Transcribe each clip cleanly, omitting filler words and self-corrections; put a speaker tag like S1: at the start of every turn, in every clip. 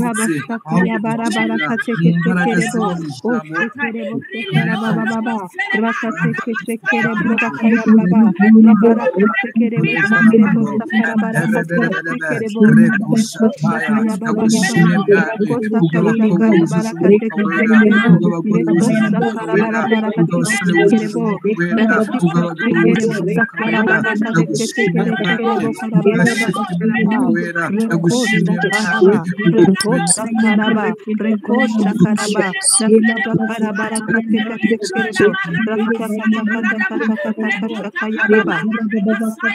S1: Rabasakaya barabara kateketekerebo, oshekerebo sekarabababa, rakateketekerebo rakayababa, rabarakatekerebo sekerebo sakarabara kateketekerebo, osakayabababa, rakosakashakarabara kateketekerebo, rekosakarabarabara kateketekerebo, rakateketekerebo sakarabarabara sakarababa, rekoshakaraba, rekoshakaraba, rakasakakarabara kateketekerebo, rakasakatakatakatakashakayababa,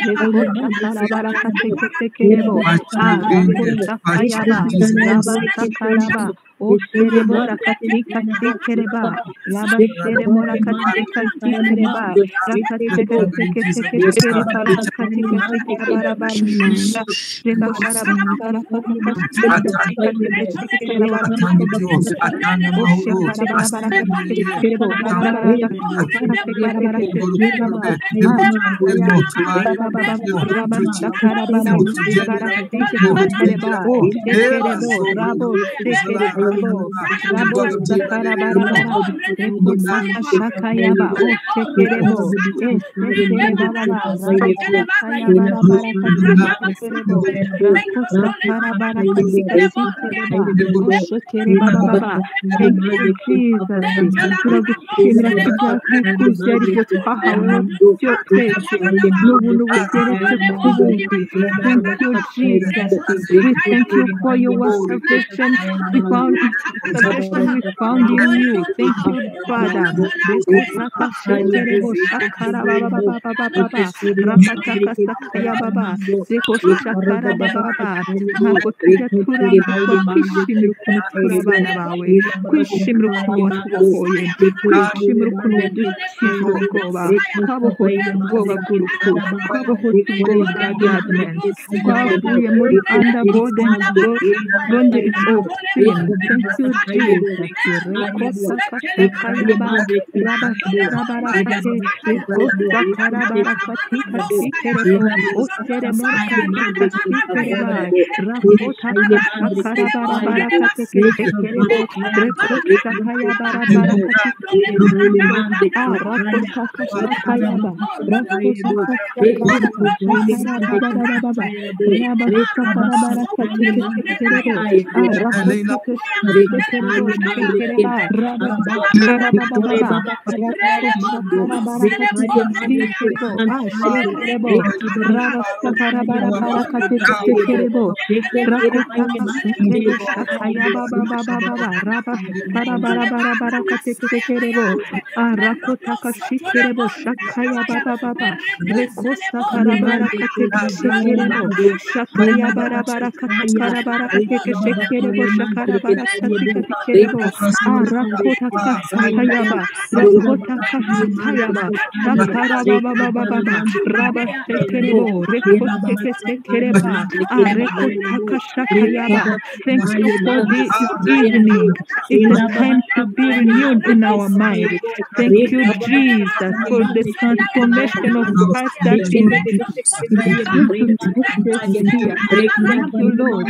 S1: rekoshakarabara kateketekerebo, arakosakayaba, rabasakaraba, Oserebo rakatika sikereba, labaserebo rakatika sikereba, rakatika seketekere parakatika sikereba, Thank you, Jesus. Turagushimira kubyakuze aribyo twahawe byo twese n'ubuntu bugeretse ku bundi. Thank you, Jesus. We thank you for your salvation. We found salvation we found in you. Thank you, Father. Rekosakashekerebo shakarabababababa, rakatakasakayababa, rekoshakarabababa. Ntabwo tujya turambirwa kwishimira ukuntu turi abana bawe, kwishimira ukuntu watubohoye, kwishimira ukuntu wadukijije ubwoba, twabohotse ubwoba bw'urupfu, twabohotse ubwoba bwa judgment, twavuye muri under bondage of sin. Thank you, Jesus. Rekosakashakayaba, rabashabarakate, rekosakarabarakatikasikerebo, oseremorakatikasikereba, rakotakashakarabarakateketekerebo, rekosakayabarabarakat, arakotakashakayaba, rakotakashakarabarababa, rabasakarabarakateketekerebo, arakotakashekerebo, shekereba, rabashakarabababa, rakoshakarabarakatikasikerebo, ashekerebo, rabasakarabarakateketekerebo, rakotakashekerebo, shakayababababa, rabasakarabarabarabarakateke, arakotakashikerebo, shakayabababa, rekosakarabarakatekeshekerebo, shakayabarabarakarabaraketekeshekerebo, shakarabaratatikatekerebo, arakotakasakayaba, rakotakasakayaba, shakarababababa, rabashekerebo, rekotekesekereba, arekotakashakayaba. Thank you for this evening. It is time to be renewed in our mind. Thank you, Jesus, for the transformation of Christ that is here. Thank you, Lord.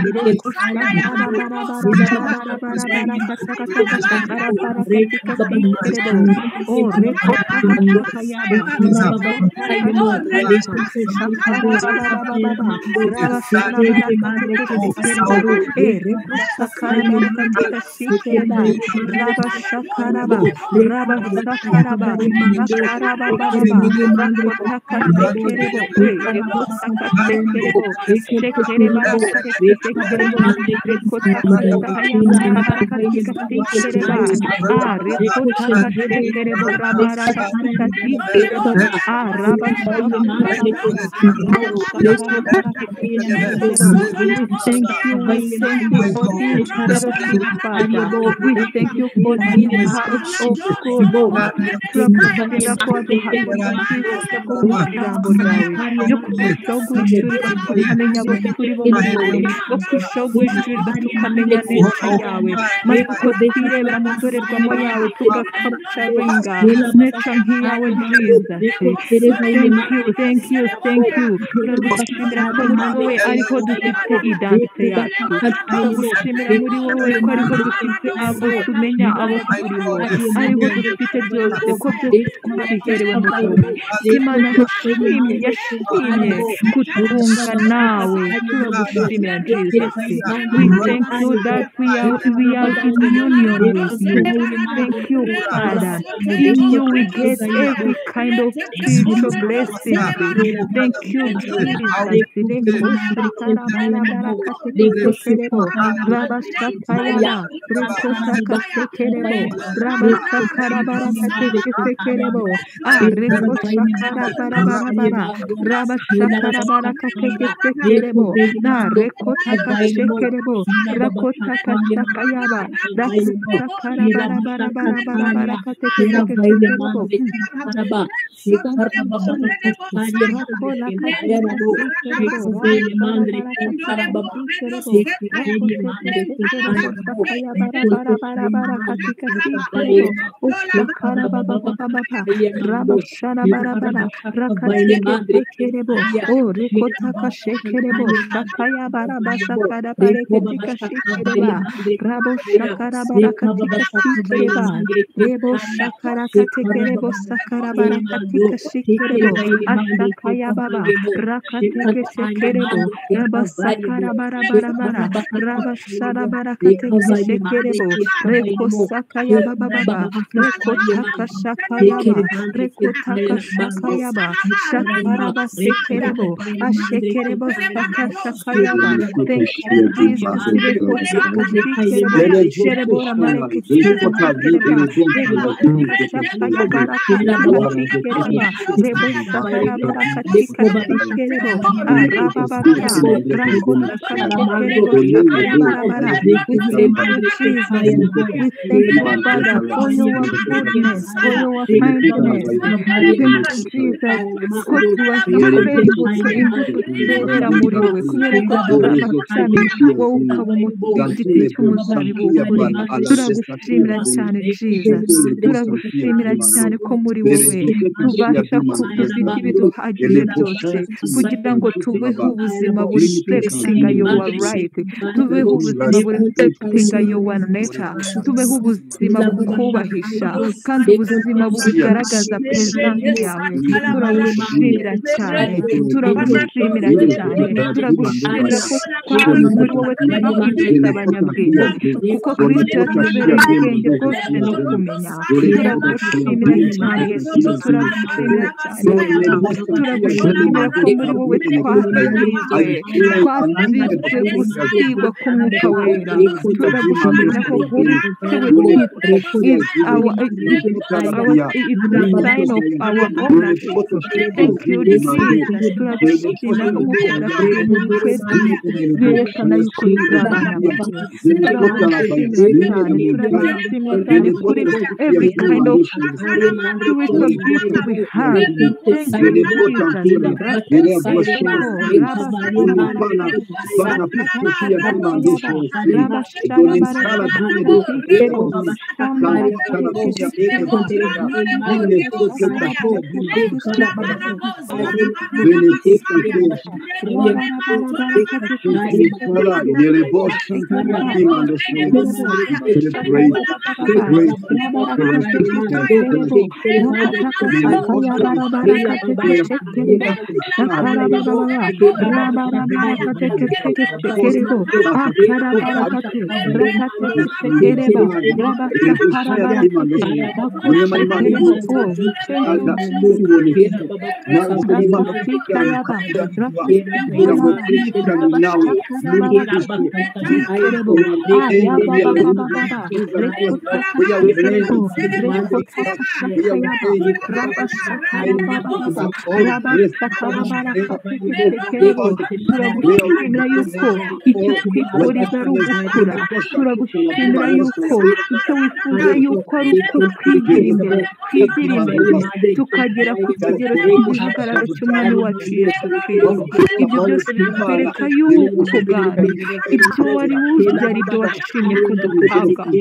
S1: Thank you, we thank you for this fellowship, Father. We thank you for this house of God. Turagushimira ko waduhaye ijambo ryawe ryo kurushaho guhishurirwa tukamenya abo turi bo muri wowe, bo kurushaho guhishurirwa tukamenya neza yawe, maze uko twirebera mu ndorerwamo yawe tugakabucaringa nature nk'iyawe Jesus. Thank you, thank you, thank you. Turagushimira ko muri wowe ariho dufite identité yacu. Turagushimira muri wowe ko ariho dufite abo tumenya, abo turibo, ariho dufite byose, ko byose twabiherewe muri wowe. Imana yashimye, yashimye kutwunga nawe. Turagushimira Jesus. We thank you that we are in union with you. Thank you, Father. In you we get every kind of spiritual blessing. Thank you, Jesus. Rabashatayana, Rekosakasekerebo, Rabasakarabarakatekesekerebo, Rekosakarabarabara, Rabasakarabarakatekesekerebo, Na Rekotakashekerebo, Rakotakashakayaba, Rakotakarabarabarabarabarabarakatekesekerebo. Ashakaya baba rakateke sekerebo rabasakara bara rabashara barakateke sekerebo rekosakaya baba baba rekotaka shakaya ba rekotaka shakaya ba shakara basekerebo ashekerebo saka shakaya ba. Thank you, Jesus. Rekotaka sekerebo sherebora marekete rekotaka shakaya barakataka sekereba rebo sakara barakatika sekerebo arababa rakotaka sekerebo shakaya barabara. We thank you, Jesus. We thank you, Father, for your goodness, for your kindness. Thank you, Jesus, ko tubasha kubera imbuto zerera muri wowe, kubera ko turi amashami, wowe ukaba igiti cy'umuzabibu w'ukuri. Turagushimira cyane, Jesus. Turagushimira cyane ko muri wowe tubasha dufite ibiduhagije byose kugira ngo tubeho ubuzima bureflectinga your right, tubeho ubuzima bureflectinga your nature, tubeho ubuzima bukubahisha kandi ubuzima bugaragaza presence yawe. Turagushimira cyane, turagushimira cyane, turagushimira ko twari muri wowe twahindutse abanyabwenge, kuko Kristo yatubereye ubwenge bwose no kumenya. Turagushimira cyane, Yesu. Turagushimira cyane, turagushimira ko muri wowe twasizwe, twasizwe gusigwa k'Umwuka Wera. Turagushimira ko Holy Spirit is the sign of our ownership. Thank you, Jesus. Turagushimira ko Umwuka Wera turi muri twebwe byerekana yuko turi abana bawe. Turagushimira cyane, turagushimira cyane kuri every kind of spiritual gift we have. Thank you, Jesus. Turagushimira yuko icyo twifuriza ari ugukura. Turagushimira yuko icyo wifuza yuko ari uko twigira imbere, twigira imbere tukagera ku kigero cy'igihagararo cy'Umwami wacu Yesu Kristo. Ibyo byose bitwereka yuko Bwana ibyo wari wuzi byari ibyo washimye ko duhabwaho,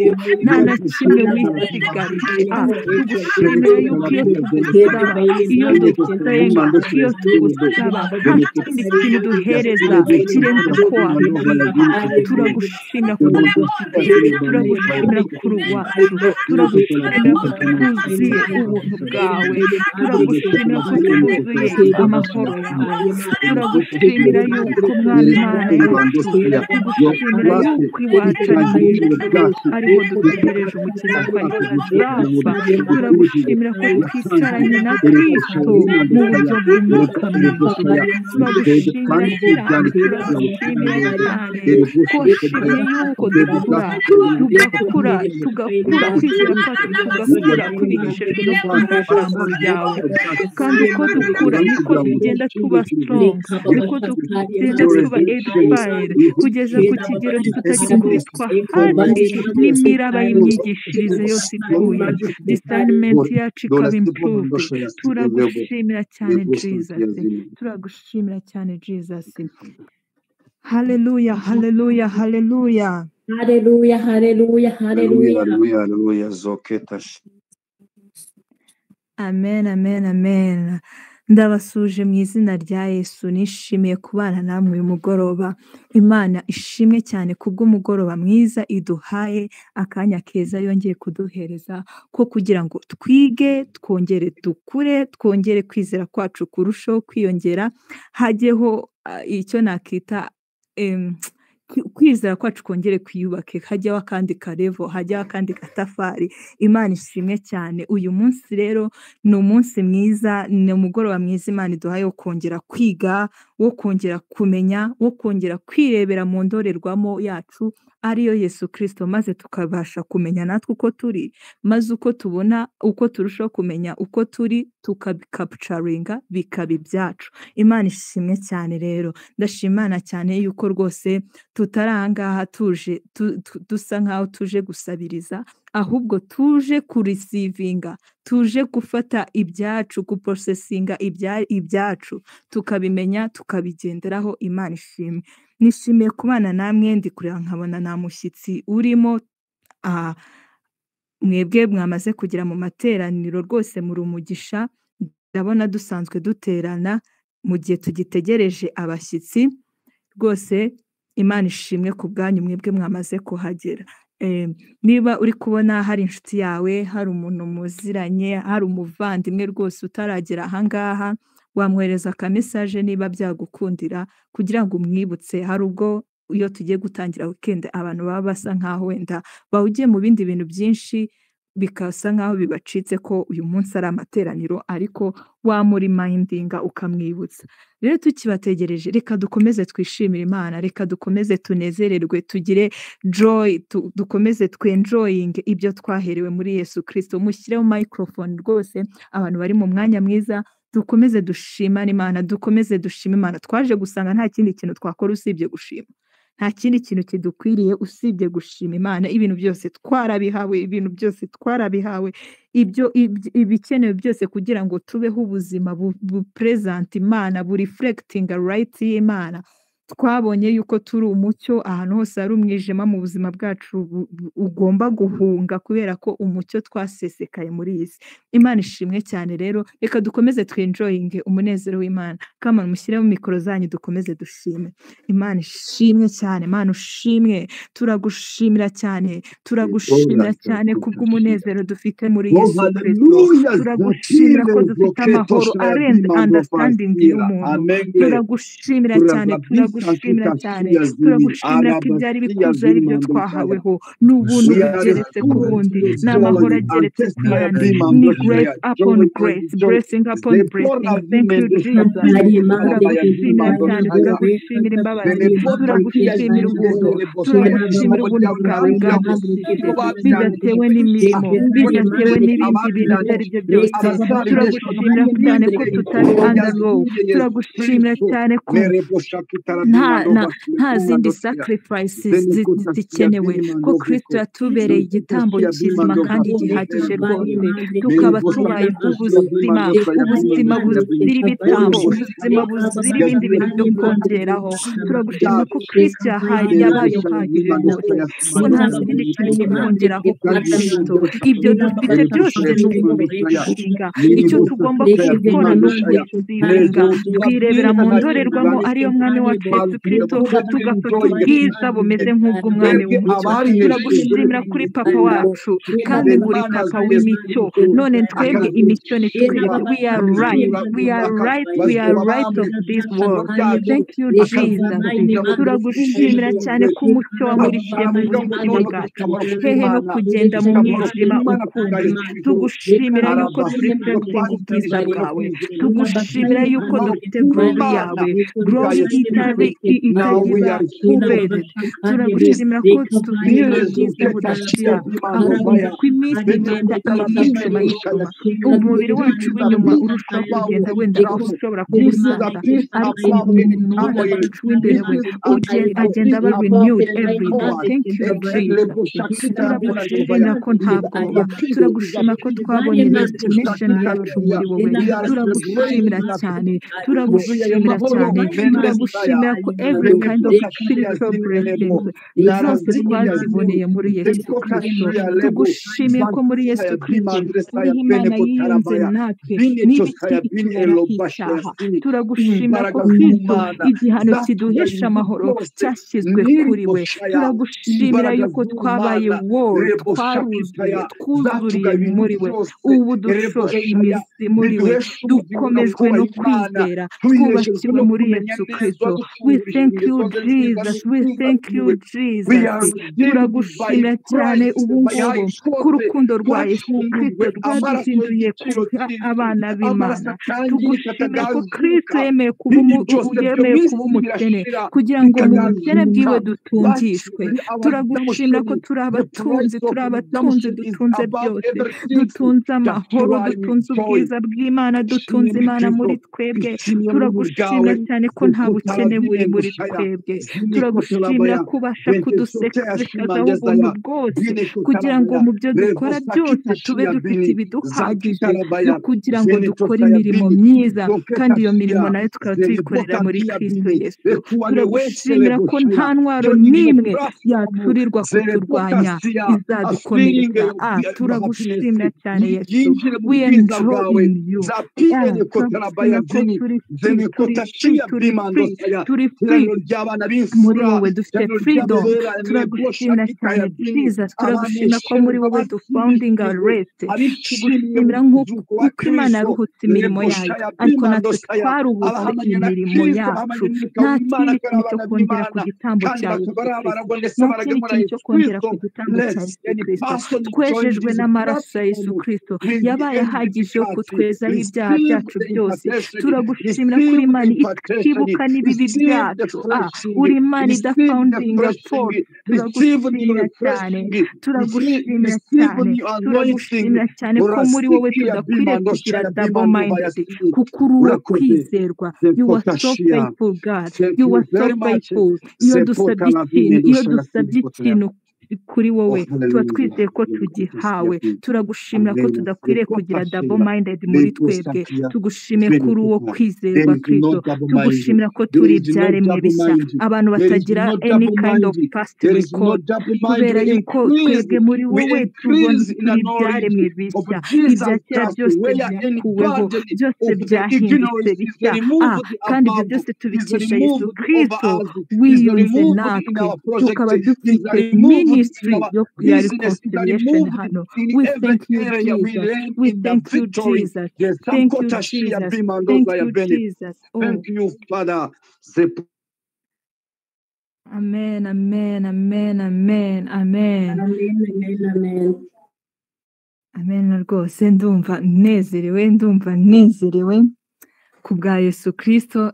S1: nta na kimwe wisigarije. Tugushimira yuko iyo tugusaba, iyo dusenga, iyo tugusaba, nta kindi kintu duhereza kirenze uko wabibwiye. Turagushimira ko tugufite, turagushimira kuri uwacu, turagushimira ko twuzuye ubuntu bwawe, turagushimira ko twuzuye amahoro yawe, turagushimira yuko Mwami Imana yacu, tugushimira yuko iwacu ari mu ijuru, ariho dutegereje umukiza ko ari tuzapfa. Turagushimira ko twicaranye na Kristo mu buryo bw'umwuka mu ijuru. Turagushimira cyane, turagushimira cyane ko washimye yuko dukura, tugakura, tugakura, kwizera kwacu tugakura kubiheshejwe no kumva ijambo ryawe. Kandi uko dukura niko tugenda tuba strong, niko tugenda tuba edified, kugeza ku kigero tutagikubitwa hasi n'imiraba y'imyigishirize yose ipfuye, discernment yacu ikaba improved. Turagushimira cyane Jesus, turagushimira cyane Jesus. Haleluya, haleluya, haleluya.
S2: Haleluya, haleluya,
S3: Haleluya,
S2: haleluya.
S3: haleluya, haleluya, zoketash.
S1: Amen, amen, amen. Ndabasuje mu izina rya Yesu, nishimiye kubana namwe uyu mugoroba. Imana ishimwe cyane kubw'umugoroba mwiza iduhaye, akanya keza yongeye kuduhereza ko kugira ngo twige, twongere dukure, twongere kwizera kwacu kurushaho kwiyongera, hajyeho icyo nakita kwizera kwacu kongere kwiyubake, hajyaho akandi karevo, hajyaho akandi katafari. Imana ishimwe cyane. Uyu munsi rero ni umunsi mwiza, ni umugoroba mwiza Imana iduhaye wo kongera kwiga, wo kongera kumenya, wo kongera kwirebera mu ndorerwamo yacu ariyo Yesu Kristo, maze tukabasha kumenya natwe uko turi, maze uko tubona, uko turushaho kumenya uko turi, tukabikapucaringa bikaba ibyacu. Imana ishimwe cyane rero. Ndashima Imana cyane yuko rwose tutari aha ngaha tuje dusa nkaho tuje gusabiriza, ahubwo tuje kurisivinga, tuje gufata ibyacu, guprosesinga ibyacu, tukabimenya, tukabigenderaho. Imana ishimwe. Nishimiye kubana namwe, ndi kureba nkabona nta mushyitsi urimo. Mwebwe mwamaze kugera mu materaniro rwose muri umugisha, ndabona dusanzwe duterana mu gihe tugitegereje abashyitsi. Rwose Imana ishimwe ku bwanyu mwebwe mwamaze kuhagera. Niba uri kubona hari inshuti yawe, hari umuntu muziranye, hari umuvandimwe rwose utaragera aha ngaha, wamwohereza akamesaje niba byagukundira kugira ngo umwibutse. Hari ubwo iyo tugiye gutangira weekend abantu baba basa nkaho wenda bahugiye mu bindi bintu byinshi, bikasa nkaho bibacitse ko uyu munsi ari amateraniro, ariko wamurimindinga ukamwibutsa. Rero tukibategereje, reka dukomeze twishimire Imana, reka dukomeze tunezererwe, tugire joy, dukomeze twenjoyinge ibyo twaherewe muri Yesu Kristo. Mushyireho microphone rwose, abantu bari mu mwanya mwiza, dukomeze dushimane Imana, dukomeze dushime Imana. Twaje gusanga nta kindi kintu twakora usibye gushima. Nta kindi kintu kidukwiriye usibye gushima Imana. Ibintu byose twarabihawe, ibintu byose twarabihawe, ibikenewe byose kugira ngo tubeho ubuzima bu present Imana, bu reflecting right y'Imana. Twabonye yuko turi umucyo ahantu hose hari umwijima mu buzima bwacu ugomba guhunga, kubera ko umucyo twasesekaye muri iyi si. Imana ishimwe cyane rero, reka dukomeze twenjoyinge umunezero w'Imana. Come on, mushyiremo mikoro zanyu dukomeze dushime. Imana ishimwe cyane, Imana ushimwe, turagushimira cyane, turagushimira cyane kubw'umunezero dufite muri
S3: Oh,
S1: Yesu Kristo.
S3: haleluya,
S1: Turagushimira ko
S3: zakile
S1: dufite amahoro
S3: zoketo
S1: arenze
S3: shaya
S1: understanding
S3: bimando
S1: y'umuntu.
S3: fasira. Amenge.
S1: Turagushimira cyane,
S3: Turazabisa
S1: turagushimira cyane,
S3: kitashia zini.
S1: turagushimira ko ibyari
S3: Arabasia
S1: bikuzuye ari byo
S3: zimando shaya.
S1: twahaweho, ni ubuntu
S3: We are
S1: bugeretse ku bundi,
S3: students
S1: ni amahoro
S3: joy.
S1: ageretse ku
S3: Antesta
S1: yandi, ni
S3: bimando
S1: grace
S3: shaya.
S1: upon
S3: Joy and
S1: grace,
S3: joy.
S1: blessing upon
S3: Zebora
S1: blessing. Thank you
S3: vimendo
S1: Jesus.
S3: shaya.
S1: Turagushimira cyane, turagushimira imbabazi, turagushimira ubuntu, turagushimira ubuntu bwawe bwadukijije, bidatewe n'imirimo, bidatewe n'ibindi bintu ibyo ari byo byose. Turagushimira cyane ko tutari under law, turagushimira cyane ko Nta zindi sacrifices zikenewe, ko Kristo yatubereye igitambo kizima kandi gihagije rwose, tukaba tubaye ubuzima, ubuzima buzira ibitambo, ubuzima buzira ibindi bintu byo kongeraho. Turagushima ko Kristo yabaye uhagije rwose, ko nta kindi kintu cyo kongeraho kuri Kristo. Ibyo dufite byose ni ukubishinga. Icyo tugomba gukora ni ukubishinga, twirebera mu ndorerwamo ariyo Mwami wacu Yesu Kristo, tugafata ubwiza bumeze nk'ubw'Umwami w'umucyo. Turagushimira kuri papa wacu, kandi ngo uri papa w'imico. None twebwe imico ni twebwe. We are right, we are right, we are right of this world. Thank you, Jesus. Turagushimira cyane ko umucyo wamurikiye mu buzima bwacu, hehe no kugenda mu mwijima ukundi. Tugushimira yuko turi reflecting ubwiza bwawe, tugushimira yuko dufite glory yawe, glory itari itagira ubere. Turagushimira ko dufite ubwiza budashira, ahubwo uko iminsi igenda yicuma yicuma, umubiri wacu w'inyuma urushaho kugenda wenda ushobora kuwusaza, ariko umuntu wacu w'imbere we agenda aba renewed every day. Thank you, Jesus. Turagushimira ko nta bwoba, turagushima ko twabonye destination yacu muri wowe. Turagushimira cyane, turagushimira cyane, turagushimira ko every kind of spiritual blessings zose twaziboneye muri Yesu Kristo. Tugushimiye ko muri Yesu Kristo ariho Imana yiyunze natwe n'ibiti itubera icyaha. Turagushimira ko Kristo igihano kiduhesha amahoro cyashyizwe kuri we. Turagushimira yuko twabaye wowe, twaruzuye, twuzuriye muri we. Ubu dushoye imizi muri we, dukomejwe no kwizera, twubakiwe muri Yesu Kristo. We thank you, Jesus. We thank you, Jesus. Turagushimira cyane ubu ngubu ko urukundo rwa Yesu Kristo rwaduhinduye kuba abana b'Imana. Tugushimira ko Kristo yemeye kuba umukene kugira ngo mu bukene bwiwe dutungishwe. Turagushimira ko turi abatunzi, turi abatunzi, dutunze byose, dutunze amahoro, dutunze ubwiza bw'Imana, dutunze Imana muri twebwe. Turagushimira cyane ko nta bukene buri muri twebwe. Turagushimira ko ubasha kudusekekazaho ubuntu bwose kugira ngo mu byo dukora byose tube dufite ibiduhagije kugira ngo dukore imirimo myiza, kandi iyo mirimo nayo tukaba tuyikorera muri Kristo Yesu. Turagushimira ko nta ntwaro n'imwe yaturirwa kuturwanya izadukomeretsa. Turagushimira cyane Yesu. We enjoy in you. Turagushimira ko turi free, turi free muri wowe, dufite freedom. Turagushimira cyane Jesus. Turagushimira ko muri wowe dufounding our rest. Tugushimira nk'uko Imana yaruhutse imirimo yayo, ariko natwe twaruhutse imirimo yacu. Nta kindi kintu cyo kongera ku gitambo cya Yesu Kristo, nta kindi kintu cyo kongera ku gitambo cya Yesu Kristo. Twejejwe n'amaraso ya Yesu Kristo, yabaye ahagije yo kutwezaho ibyaha byacu byose. Turagushimira kuri Imana itibuka n'ibibi byacu. Uri Imana idafoundinga fault. Turagushimira cyane, turagushimira cyane, turagushimira cyane ko muri wowe tudakwiriye kugira double minded, kuko uri uwo kwizerwa. You are so faithful, God. You are so faithful. Iyo dusabye ikintu, iyo dusabye ikintu kuri wowe, tuba twizeye ko tugihawe. Turagushimira ko tudakwiriye kugira double minded muri twebwe. Tugushimiye kuri uwo kwizerwa Kristo. Tugushimira ko turi ibyaremwe bishya, abantu batagira any kind of past record, kubera yuko twebwe muri wowe tubona ibyaremwe bishya. Ibya kera byose byakuweho, byose byahindutse bishya, kandi ibyo byose tubikesha Yesu Kristo wiyunze natwe, tukaba dufite ministry ya reconciliation hano. We thank you, Jesus. We thank you, Jesus. Thank you, Jesus. Thank you, Jesus. Oh.
S3: Thank you, Father.
S1: Amen, amen, amen, amen, amen.
S2: Amen, amen.
S1: Amen rwose ndumva nezerewe, ndumva nezerewe ku bwa Yesu Kristo.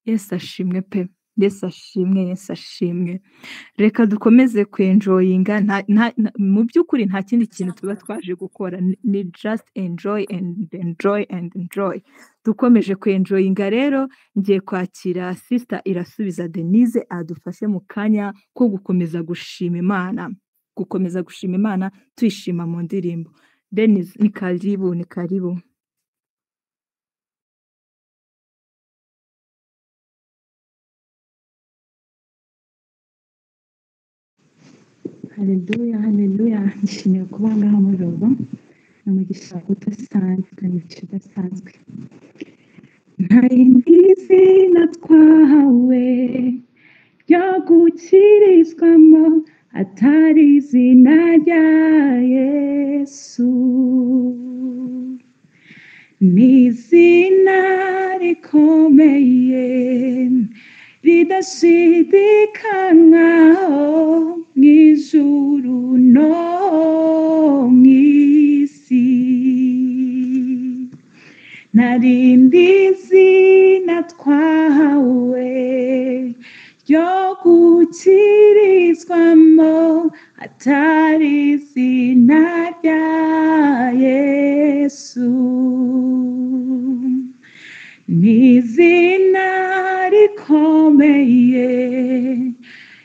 S1: Yesu ashimwe pe. Yesu ashimwe, Yesu ashimwe. Reka dukomeze kwenjoyinga. Mu by'ukuri nta kindi kintu tuba twaje gukora, ni just enjoy and enjoy and enjoy. Dukomeje kwenjoyinga rero, ngiye kwakira Sister Irasubiza Denise adufashe mu kanya ko gukomeza gushima Imana, gukomeza gushima Imana tuyishima mu ndirimbo. Denise, ni karibu, ni karibu.
S4: Haleluya, haleluya. Nishimiye kuba ngaha muri robo. Ni umugisha udasanzwe, ni umugisha udasanzwe. Nta rindi zina twahawe ryo gukirizwamo atari izina rya Yesu. Ni izina rikomeye ridashidikanywaho mu ijuru no mu isi. Nta rindi zina twahawe ryo gukirizwamo atari izina rya Yesu. Ni izina rikomeye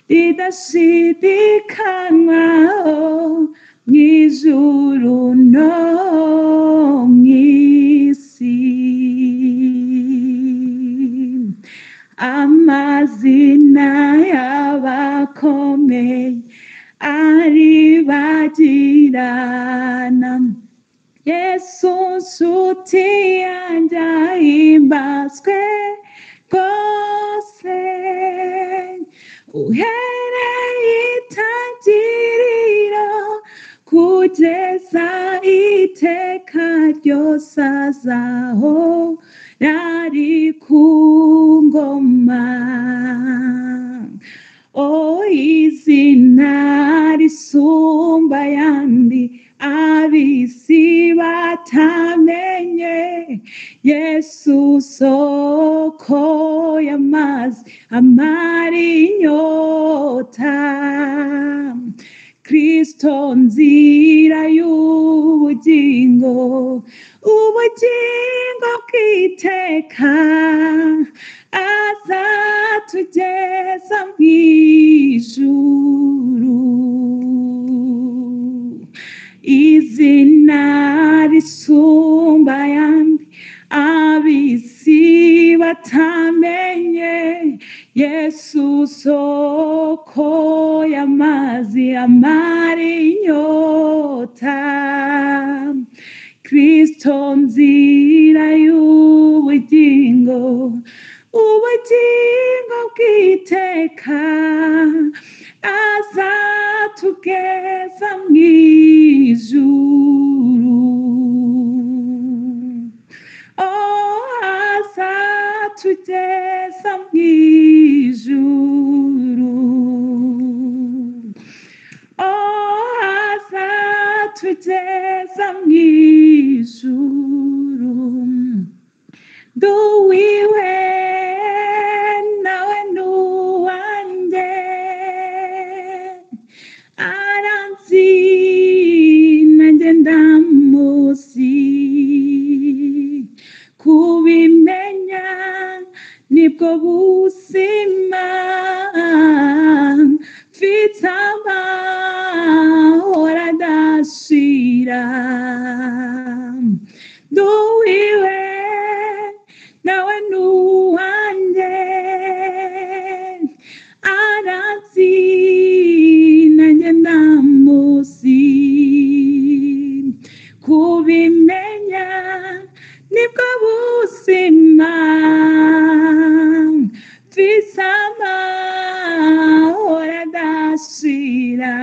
S4: ridashidikanywaho mu ijuru no mu isi. Amazina y'abakomeye aribagirana, Yesu nshuti yanjye ahimbazwe rwose. Uhereye itangiriro kugeza iteka ryose azahora ari ku ngoma. O izina risumba ayandi ab'isi batamenye, Yesu soko y'amazi amara inyota. Kristo nzira y'ubugingo, ubugingo bw'iteka, azatugeza mu ijuru. Izina risumba ayandi ab'isi batamenye, Yesu soko y'amazi amara inyota. Kristo nzira y'ubugingo, ubugingo bw'iteka, azatugeza mu ijuru. Oh, azatugeza mu ijuru. Oh, azatugeza mu ijuru. Nduwiwe nawe nuwanjye, aranzi nanjye ndamuzi. Kubimenya nibwo buzima, mfite amahoro adashira. Nduwiwe nawe nuwanjye, aranzi nanjye ndamuzi. Kubimenya nibwo buzima, mfite amahoro adashira.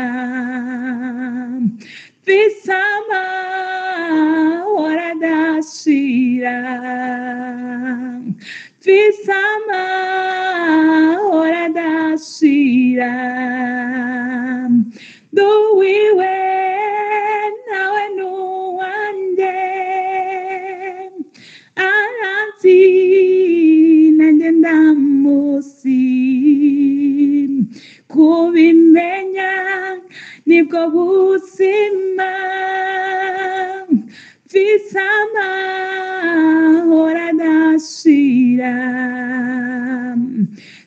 S4: Mfite amahoro adashira. Mfite amahoro adashira. Nduwiwe nawe nuwanjye, aranzi nanjye ndamuzi. nibwo buzima, mfite amahoro adashira,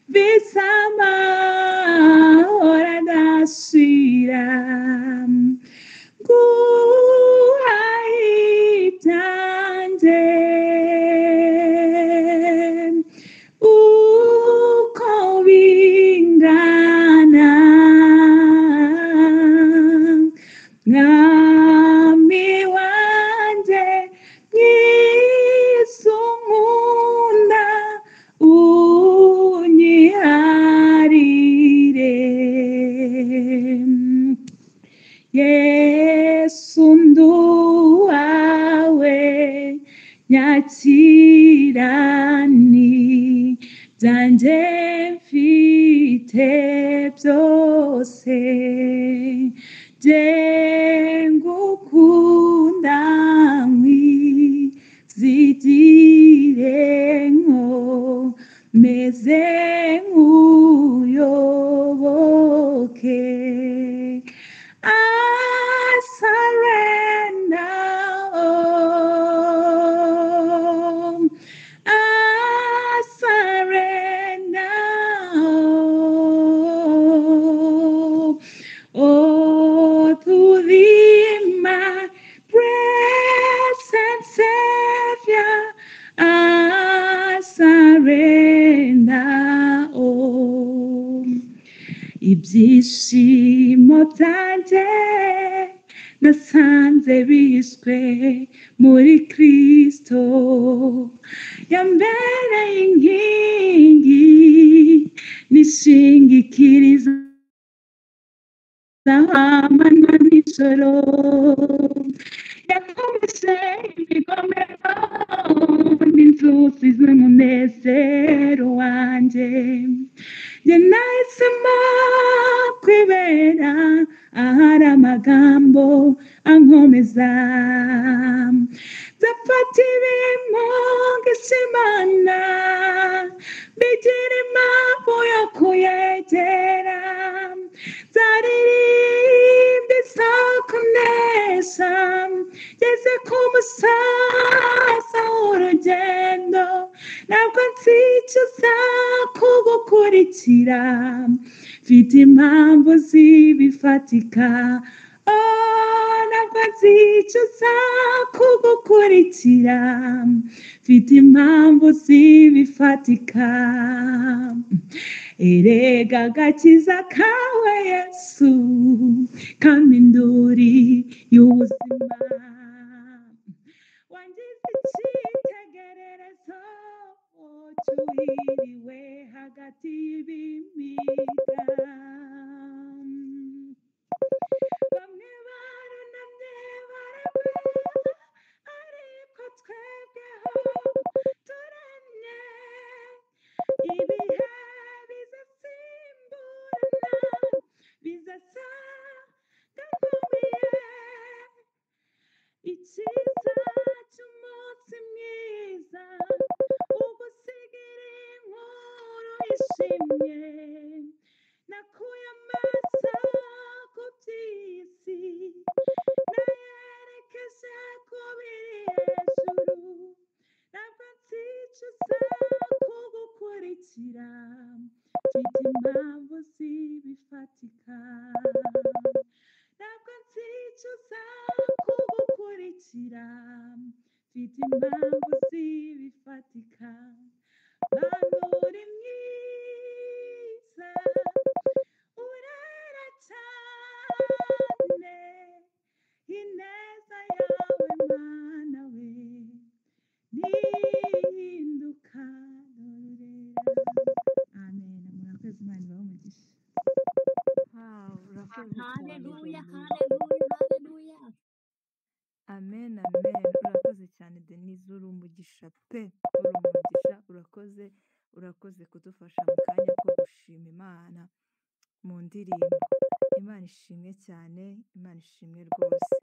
S4: mfite amahoro adashira, nguhaye ibyanjye uko bingana, mwami wanjye mwiza unkunda unyiharire, Yesu nduwawe nyakirani byanjye mfite byose, jye ngukunda nkwizigire nkomeze nkuyoboke. I surrender all. I surrender all. Oh, to thee, my present Savior, I surrender all. Ibyishimo byanjye nasanze bishwe muri Kristo, yambereye inkingi nishingikiriza amanywa nijoro, yakomeje imigomero n'inzuzi z'umunezero wanjye, njye nahisemo kwibera ahari amagambo ankomeza, nzafata ibimugisha Imana mbigira impamvu yo kuyegera, nzaririmba izakunesha ngeze ku musozo w'urugendo, ntabwo nzicuza kugukurikira, mfite impamvu zibifatika, oh, ntabwo nzicuza kugukurikira, mfite impamvu zibifatika, erega agakiza kawe Yesu kampinduri y'ubuzima, wangize icyitegererezo cyuhiriwe hagati y'ibimira, bamwe barunamye baragwa ariko twebweho turamye, ibihe bizasimburana bizasa gakomeye, icyiza cy'umunsi mwiza ugusigira inkuru ishimye, nakuye amaso ku by'isi nayerekeje ku biri hejuru, ntabwo nzicuza kugukurikira, mfite impamvu zibifatika, ntabwo nzicuza kugukurikira, mfite impamvu zibifatika, Mana uri mwiza urera cyane, ineza yawe Mana we ntihinduka, dore urera. Amen. Murakoze, Imana ibahe umugisha.
S1: Wow, urakoze cyane
S2: Haleluya,
S1: Denise.
S2: haleluya, haleluya.
S1: Amen, amen. Urakoze cyane Denise, uri umugisha pe, uri umugisha, urakoze, urakoze kudufasha mu kanya ko gushima Imana mu ndirimbo. Imana ishimwe cyane, Imana ishimwe rwose.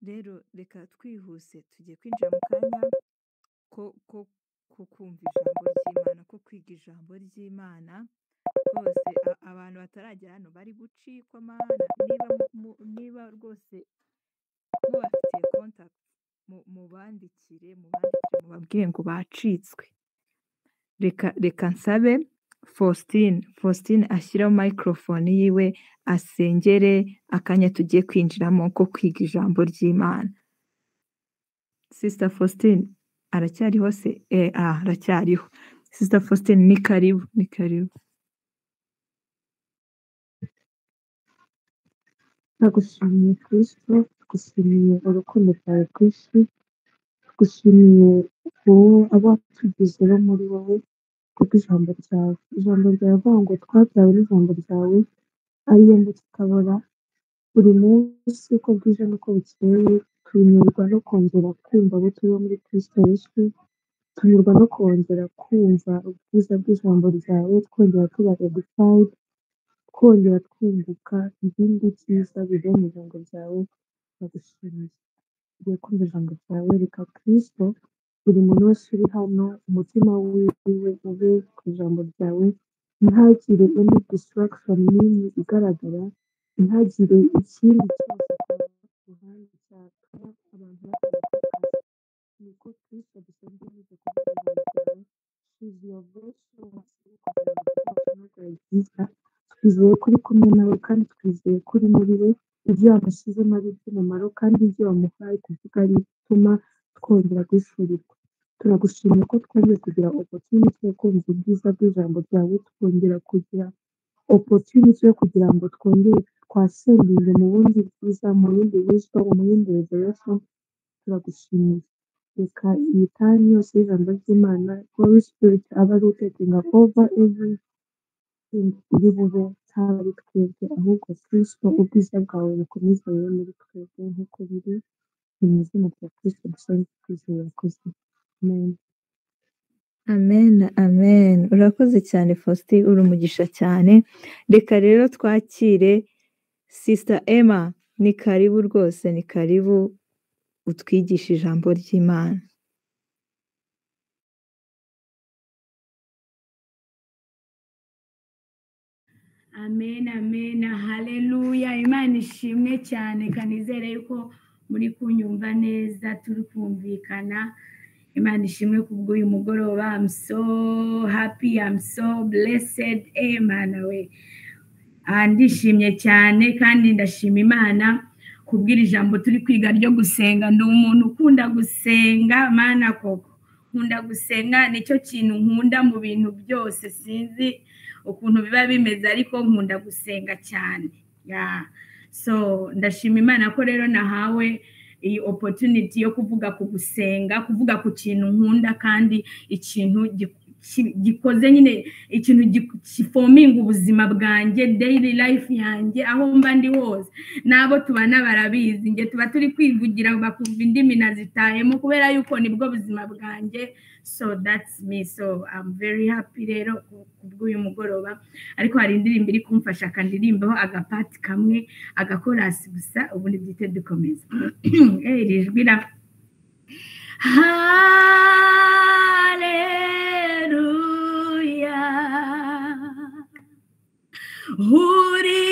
S1: Rero reka twihuse tugiye kwinjira mu kanya ko ko kumva ijambo ry'Imana, ko kwiga ijambo ry'Imana. Rwose abantu bataragera hano bari gucikwa Mana, niba Niba rwose mubafitiye contact, mubandikire mubabwire ngo bacitswe. Reka nsabe Faustin ashyireho microphone yiwe asengere akanya tugiye kwinjiramo ko kwiga ijambo ry'Imana. Sister Faustin aracyariho se? Aracyariho. Sister Faustin ni karibu, ni karibu.
S5: Ndagushimiye Kristo, tugushimiye urukundo rwawe rwinshi, tugushimiye wowe abo watugize bo muri wowe kubw'ijambo ryawe. Ijambo ryawe rivuga ngo twabyawe n'ijambo ryawe ariyo mbuto itabora. Buri munsi uko bwije n'uko bukeye tunyurwa no kongera kumva abo turi bo muri Kristo Yesu, tunyurwa no kongera kumva ubwiza bw'ijambo ryawe, twongera tuba edified, twongera twunguka ibindi byiza biva mu ijambo ryawe. Ndagushimiye. Tugiye kumva ijambo ryawe, reka Kristo buri muntu wese uri hano umutima wiwe ube ku ijambo ryawe, ntihagire any distraction n'imwe igaragara, ntihagire ikindi cyose cyaba ku ruhande cyatuma abantu batandukana. Niko Kristo dusengera binyuze kuvuga ijambo ryawe. She's your voice kugira ngo ubutumwa bwawe bwiza. Twizeye ko uri kumwe nawe kandi twizeye ko uri muri we, ibyo wamushyizemo ari iby'umumaro kandi ibyo wamuhaye kuvuga ari ibituma twongera guhishurirwa. Turagushimiye ko twongeye kugira opportunity yo kumva ubwiza bw'ijambo ryawe, twongera kugira opportunity yo kugira ngo twongere twasendinge mu bundi bwiza, mu yindi wisdom, mu yindi revelation. Turagushimiye. Reka iyi time yose y'ijambo ry'Imana, Holy Spirit abe ari utakinga over everything iri bube, ntaba ari twebwe, ahubwo Kristo ubwiza bwawe bukomeze bube muri twebwe nk'uko biri. Ni mu izina rya Kristo dusenga twizeye, urakoze. Amen.
S1: Amen, amen. Urakoze cyane Faustin, uri umugisha cyane. Reka rero twakire Sister Emma, ni karibu rwose, ni karibu utwigishe ijambo ry'Imana.
S6: Amen, amen, haleluya. Imana ishimwe cyane, kanizere yuko muri kunyumva neza, turi kumvikana. Imana ishimwe kubw'uyu mugoroba. I'm so happy, I'm so blessed. Imana we, ndishimye cyane kandi ndashima Imana kubw'iri jambo turi kwiga ryo gusenga. Ndi umuntu ukunda gusenga, Mana koko nkunda gusenga, nicyo kintu nkunda mu bintu byose. Sinzi ukuntu biba bimeze ariko nkunda gusenga cyane. Yeah. So ndashima Imana ko rero nahawe iyi opportunity yo kuvuga ku gusenga, kuvuga ku kintu nkunda kandi ikintu gikoze nyine, ikintu gifominga ubuzima bwanjye, daily life yanjye, aho mba ndi hose. N'abo tubana barabizi, nge tuba turi kwivugira bakumva indimi nazitayemo kubera yuko nibwo buzima bwanjye. So that's me. So I'm very happy rero kubw'uyu mugoroba. Ariko hari indirimbo iri kumfasha, akandirimbaho agapati kamwe, agakorasi gusa, ubundi byite dukomeza. Iri jwi ra Haleluya, uri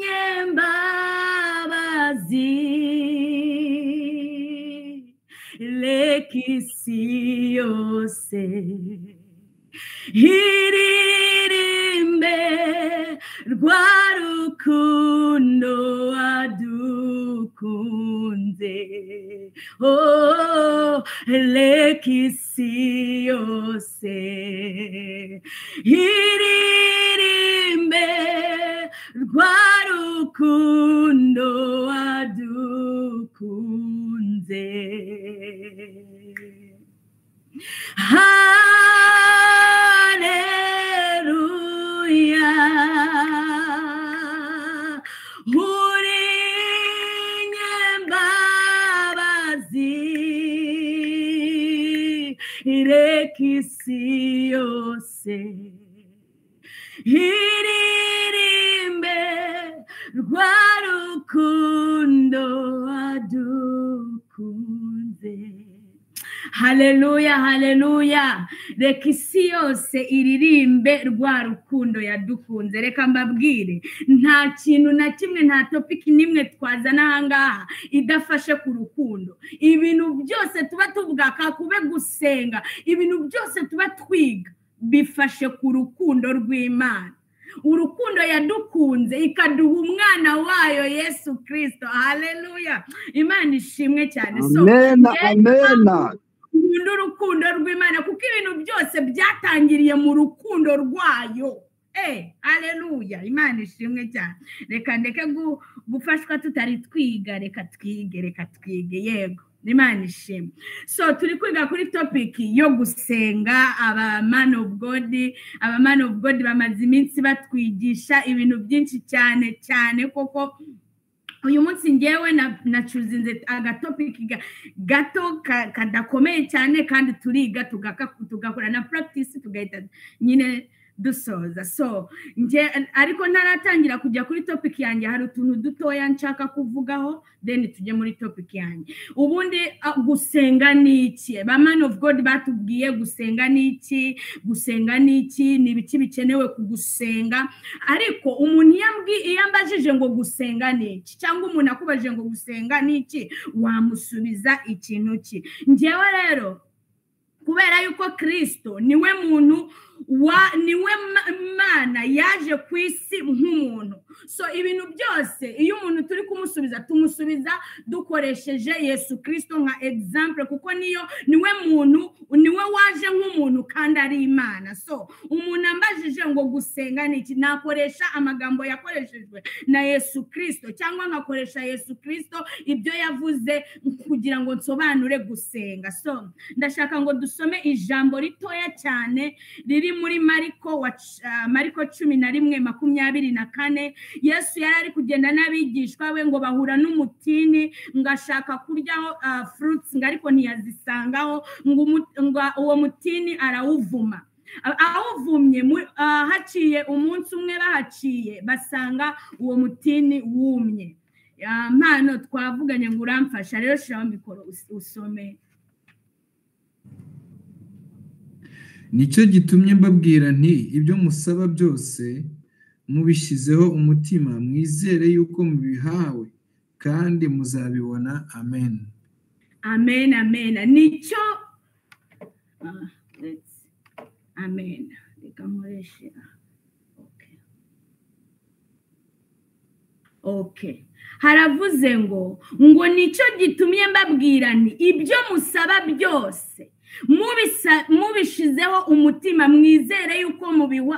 S6: nyembabazi, reka isi yose iririmbe rwa rukundo wadukunze. Oh, reka isi yose iririmbe rwa rukundo wadukunze. Haleluya, uri nyembabazi, reka isi yose iririmbe rwa rukundo wadukunze. Haleluya, haleluya. Reka isi yose iririmbe rwa rukundo yadukunze. Reka mbabwire, nta kintu na kimwe, nta topic n'imwe twazana aha ngaha idafashe ku rukundo. Ibintu byose tuba tuvuga, kakube gusenga, ibintu byose tuba twiga bifashe ku rukundo rw'Imana, urukundo yadukunze ikaduha umwana wayo Yesu Kirisito. Haleluya, Imana ishimwe cyane. So
S3: Amena, amena.
S6: Nkunda urukundo rw'Imana kuko ibintu byose byatangiriye mu rukundo rwayo. Haleluya, Imana ishimwe cyane. Reka ndeke gufashwa tutari twiga, reka twige, reka twige. Yego, Imana ishimwe. So turi kwiga kuri topic yo gusenga. Aba man of God, aba man of God bamaze iminsi batwigisha ibintu byinshi cyane cyane koko. Uyu munsi ngewe nacuzinze agatopic gato kadakomeye cyane, kandi turiga tugakora na practice, tugahita nyine dusoza. So nge ariko ntaratangira kujya kuri topic yanjye, hari utuntu dutoya nshaka kuvugaho, then tujye muri topic yanjye. Ubundi gusenga ni iki? Ba man of God batubwiye gusenga ni iki, gusenga ni iki, ni ibiki bikenewe kugusenga. Ariko umuntu iyo ambajije ngo gusenga ni iki, cyangwa umuntu akubajije ngo gusenga ni iki, wamusubiza ikintu ki? Njyewe rero, kubera yuko Kristo niwe muntu wa niwe Mana yaje ku isi nk'umuntu, so ibintu byose iyo umuntu turi kumusubiza, tumusubiza dukoresheje Yesu Kristo nka example, kuko niyo niwe muntu, niwe waje nk'umuntu kandi ari Imana. So umuntu ambajije ngo gusenga ni iki, nakoresha amagambo yakoreshejwe na Yesu Kristo, cyangwa nkakoresha Yesu Kristo ibyo yavuze kugira ngo nsobanure gusenga. So ndashaka ngo dusome ijambo ritoya cyane riri muri Mariko wa Mariko 11:24. Yesu yari ari kugenda n'abigishwa be, ngo bahura n'umutini, ngo ashaka kuryaho fruits, ngo ariko ntiyazisangaho, ngo uwo mutini arawuvuma. Awuvumye, haciye umunsi umwe bahaciye basanga uwo mutini wumye. Mpano twavuganye ngo uramfasha rero, shiraho mikoro usome.
S7: Nicyo gitumye mbabwira nti ibyo musaba byose mubishyizeho umutima, mwizere yuko mubihawe, kandi muzabibona. Amen.
S6: Amen, amen. Nicyo amen. Reka nkoreshe. Okay, haravuze ngo nicyo gitumye mbabwira nti ibyo musaba byose mubishizeho umutima, mwizere yuko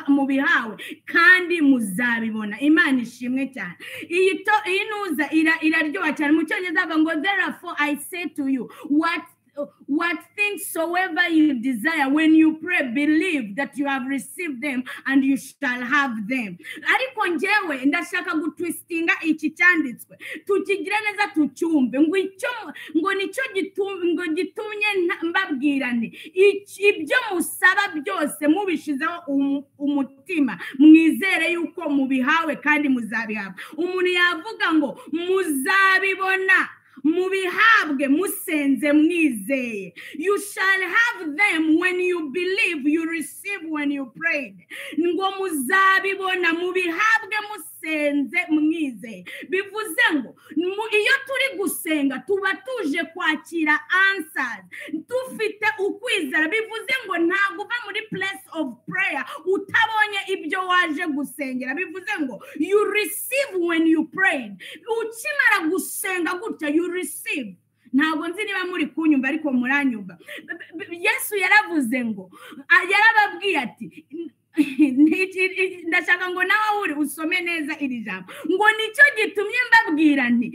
S6: mubihawe, kandi muzabibona. Imana ishimwe cyane. Iyi nuza iraryoha cyane. Mu Cyongereza bavuga ngo "Therefore I say to you, what things soever you desire, when you pray, believe that you have received them and you shall have them." Ariko njyewe ndashaka gutwistinga iki cyanditswe tukigire neza, tucyumve, ngo icyo ngo nicyo ngo gitumye mbabwira nti ibyo musaba byose mubishizeho umutima, mwizere yuko mubihawe kandi muzabihabwa. Umuntu yavuga ngo muzabibona, mubihabwe musenze mwizeye. You shall have them when you believe, you receive when you prayed. Ngo muzabibona, mubihabwe musenze mwizeye. Bivuze ngo iyo turi gusenga tuba tuje kwakira answers dufite ukwizera. Bivuze ngo ntabwo uva muri place of prayer utabonye ibyo waje gusengera. Bivuze ngo you receive when you prayed. Ukimara gusenga gutya, you receive. Ntabwo nzi niba muri kunyumva, ariko muranyumva. Yesu yaravuze ngo yarababwiye ati, ndashaka ngo nawe uri usome neza iri jambo, ngo nicyo gitumye mbabwira nti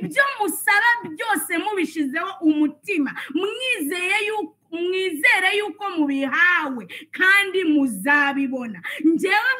S6: ibyo musaba byose mubishizeho umutima, mwizeye yuko, mwizere yuko mubihawe kandi muzabibona. Njyewe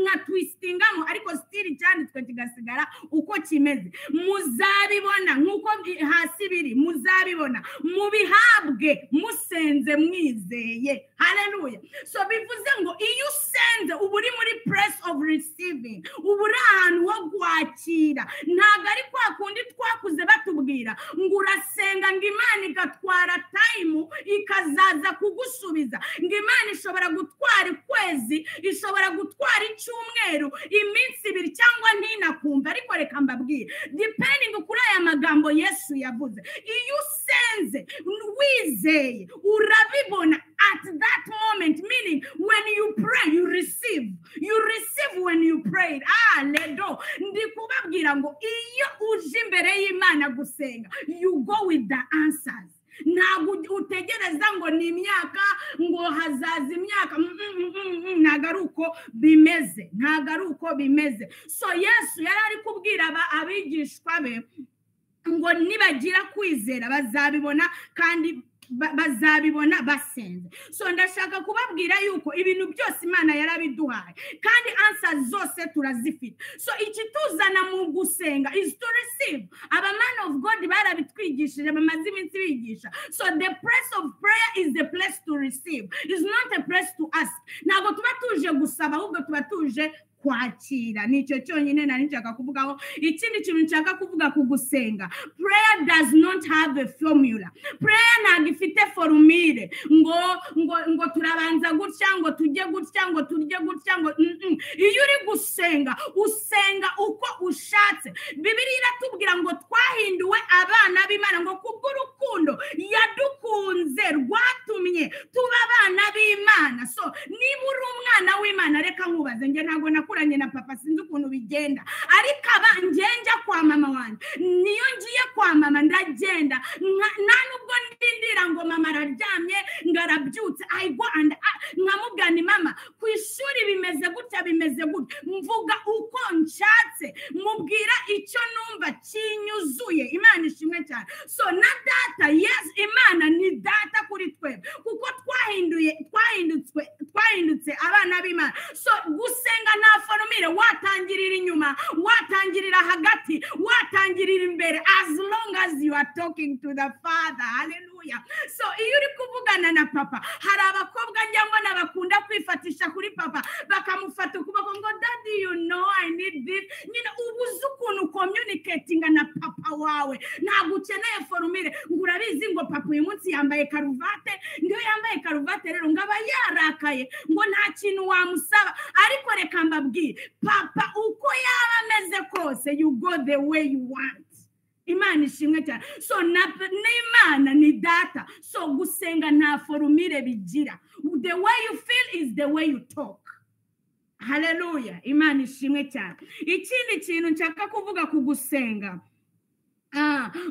S6: nka twistingamo, ariko still icyanditswe kigasigara uko kimeze. Muzabibona nk'uko hasi biri, muzabibona, mubihabwe musenze mwizeye. Haleluya. So bivuze ngo iyo usenze uba uri muri place of receiving, uba uri ahantu ho kwakira. Ntabwo ari kwa kundi twakuze batubwira ngo urasenga, ngo Imana igatwara time. ikazaza kugusubiza. Ngo Imana ishobora gutwara ukwezi, ishobora gutwara icyumweru, iminsi 2 cyangwa ntinakumva. Ariko reka mbabwire, depending kuri aya magambo Yesu yavuze, iyo usenze wizeye urabibona at that moment, meaning when you pray you receive, you receive when you pray. Ledo ndi kubabwira ngo iyo uje imbere y'Imana gusenga, you go with the answers. Ntabwo utegereza ngo ni imyaka, ngo hazaza imyaka, ntabwo ari uko bimeze, ntabwo ari uko bimeze. So Yesu yari ari kubwira abigishwa be ngo nibagira kwizera bazabibona, kandi bazabibona basenze. So ndashaka kubabwira yuko ibintu byose Imana yarabiduhaye, kandi answers zose turazifite. So ikituzana mu gusenga is to receive. Aba man of God barabitwigishije, bamaze iminsi bigisha. So the place of prayer is the place to receive, is not a place to ask. Ntabwo tuba tuje gusaba, ahubwo tuba tuje kwakira. Nicyo cyonyine nari nshaka kuvugaho. Ikindi kintu nshaka kuvuga ku gusenga, prayer does not have a formula. Prayer ntabwo ifite formule ngo ngo ngo turabanza gutya, ngo tujye gutya, ngo turye gutya, ngo Iyo uri gusenga usenga uko ushatse. Bibiliya iratubwira ngo twahinduwe abana b'Imana, ngo kubw'urukundo yadukunze rwatumye tuba abana b'Imana. So niba uri umwana w'Imana, reka nkubaze, njye ntabwo nakuranye na papa, sinzi ukuntu bigenda, ariko aba njya kwa mama wanjye, niyo ngiye kwa mama ndagenda, nta nubwo ndindira ngo mama araryamye ngo arabyutse, I go and nkamubwira ni mama ku ishuri bimeze gutya, bimeze gutya, mvuga uko nshatse, mubwira icyo numva kinyuzuye. Imana ishimwe cyane. So na data, yes, Imana ni data kuri twebwe, kuko twahindutse abana b'Imana. So gusenga nta formule, watangirira inyuma, watangirira hagati, watangirira imbere, as long as you are talking to the Father. Hallelujah. So iyo uri kuvugana na papa, hari abakobwa njya mbona bakunda kwifatisha kuri papa, bakamufata ukuboko ngo daddy, you know I need this. Nyine ubuze ukuntu communicating na papa wawe, ntabwo ukeneye formule ngo urabizi ngo papa uyu munsi yambaye karuvate, ngo yambaye karuvate rero ngo aba yarakaye, ngo nta kintu wamusaba. Ariko reka mbabwire, papa uko yaba ameze kose, you go the way you want. Imana ishimwe cyane. So n'Imana ni data. So gusenga nta formule bigira. The way you feel is the way you talk. Hallelujah. Imana ishimwe cyane. Ikindi kintu nshaka kuvuga ku gusenga,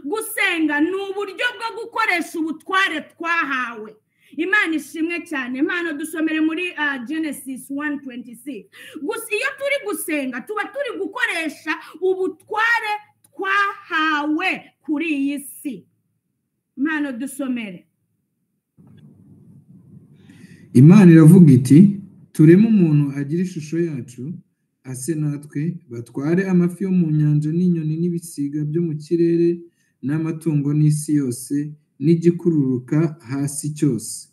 S6: gusenga ni uburyo bwo gukoresha ubutware twahawe. Imana ishimwe cyane. Imana dusomere muri Genesis 1:26. Gusa iyo turi gusenga tuba turi gukoresha ubutware twahawe kuri iyi si. Imana dusomere.
S7: Imana iravuga iti, tureme umuntu agira ishusho yacu, ase natwe, batware amafi yo mu nyanja n'inyoni n'ibisiga byo mu kirere n'amatungo n'isi yose n'igikururuka hasi cyose.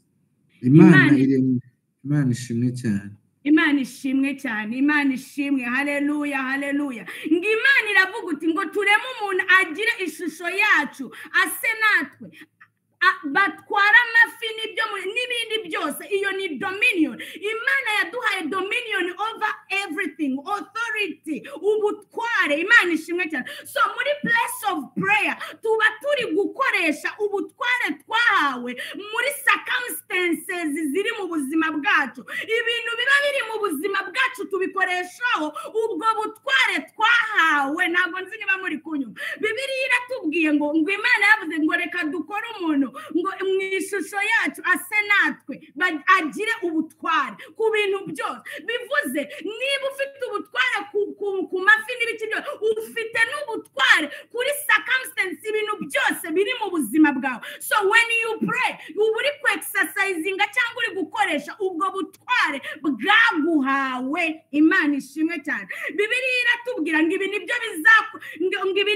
S7: Imana iremye. Imana ishimwe cyane.
S6: Imana ishimwe cyane. Imana ishimwe. Haleluya, haleluya. Ngo Imana iravuga uti ngo tureme umuntu agire ishusho yacu, ase natwe, batwara amafi n'ibyo n'ibindi byose. Iyo ni dominion. Imana yaduhaye dominion over everything, authority, ubutware. Imana ishimwe cyane. So muri place of prayer tuba turi gukoresha ubutware twahawe muri circumstances ziri mu buzima bwacu. Ibintu biba biri mu buzima bwacu tubikoreshaho ubwo butware twahawe. Ntabwo nzi niba muri kunyuma. Bibiliya iratubwiye ngo Imana yavuze ngo reka dukore umuntu ngo mu ishusho yacu, ase natwe, agire ubutware ku bintu byose. Bivuze niba ufite ubutware ku mafi n'ibiki byose, ufite n'ubutware kuri circumstance, ibintu byose biri mu buzima bwawe. So when you pray, uba uri ku exercisinga cyangwa uri gukoresha ubwo butware bwaguhawe. Imana ishimwe cyane. Bibiliya iratubwira ngo ibi nibyo ngo ibi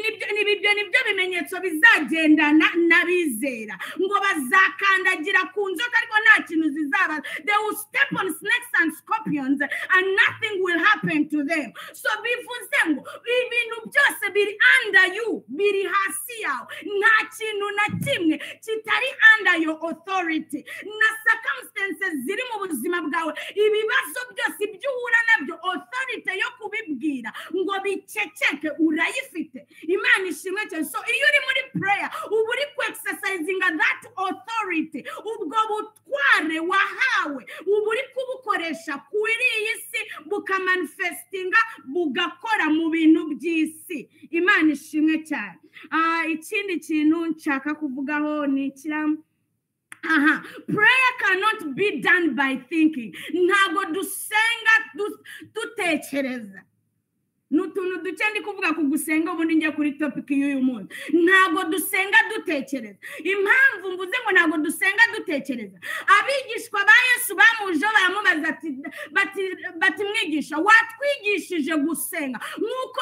S6: nibyo bimenyetso bizagendana n'abizera, ngo bazakandagira ku nzoka ariko nta kintu zizaba. They will step on snakes and scorpions and nothing will happen to them. So bivuze ngo ibintu byose biri under you, biri hasi yawe. Nta kintu na kimwe kitari under your authority. Na circumstances ziri mu buzima bwawe, ibibazo byose ibyo uhura nabyo, authority yo kubibwira ngo biceceke urayifite. Imana ishimwe cyane. So iyo uri muri prayer uba uri ku exercisinga that authority, ubwo butware wahawe uba uri kubukoresha kuri iyi si, bukamanifestinga, bugakora mu bintu by'isi. Imana ishimwe cyane. Ikindi kintu nshaka kuvugaho ni ikiramu. Aha, prayer cannot be done by thinking. Ntabwo dusenga dutekereza. Ni utuntu duke ndi kuvuga ku gusenga, ubundi njya kuri topic y'uyu munsi. Ntabwo dusenga dutekereza. Impamvu mvuze ngo ntabwo dusenga dutekereza, abigishwa ba Yesu bamujeho baramubaza bati mwigisha, watwigishije gusenga nk'uko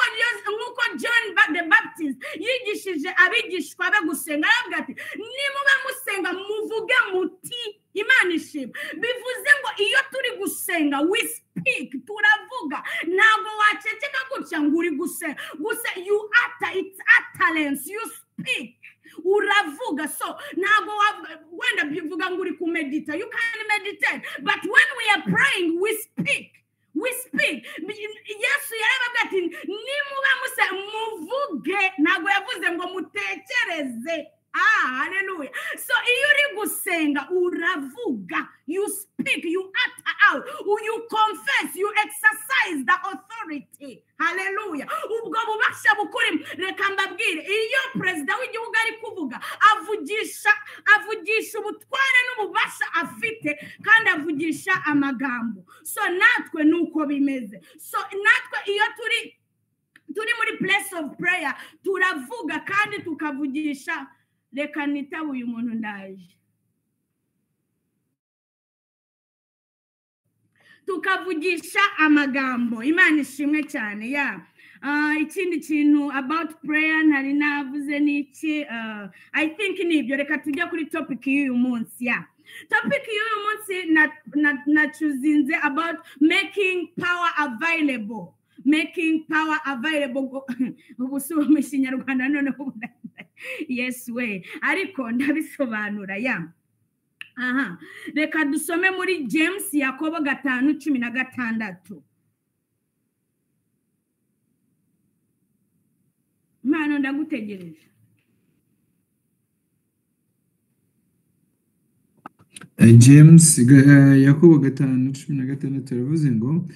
S6: John the Baptist yigishije abigishwa be gusenga. Aravuga ati nimuba musenga muvuge muti. Imana ishimwe. Bivuze ngo iyo turi gusenga we speak, turavuga. Ntabwo waceceka gutya ngo uri gusenga gusa, you utter, it's utterance, you speak, uravuga. So ntabwo wenda bivuga ngo uri kumedita, you can meditate, but when we are praying we speak. We speak. Yesu yaravuga ati nimuba musenga muvuge, ntabwo yavuze ngo mutekereze. Hallelujah. So iyo uri gusenga uravuga, you speak, you utter out, you confess, you exercise the authority. Hallelujah. Ubwo bubasha bukurimo. Reka mbabwire, iyo perezida w'igihugu ari kuvuga avugisha ubutware n'ububasha afite, kandi avugisha amagambo. So natwe nuko bimeze. So natwe iyo turi muri place of prayer turavuga kandi tukavugisha. Reka nitabe uyu muntu ndaje. Tukavugisha amagambo. Imana ishimwe cyane. Ya ikindi kintu about prayer ntari navuze ni iki? I think ni ibyo. Reka tujye kuri topic y'uyu munsi. Ya topic y'uyu munsi nachuzinze about making power available. Making power available. Ubu si mu Kinyarwanda noneho, yes we, ariko ndabisobanura. Ya aha, reka dusome muri James, Yakobo 5:16. Mpano ndagutegereje.
S7: James, Yakobo 5:16 aravuze ngo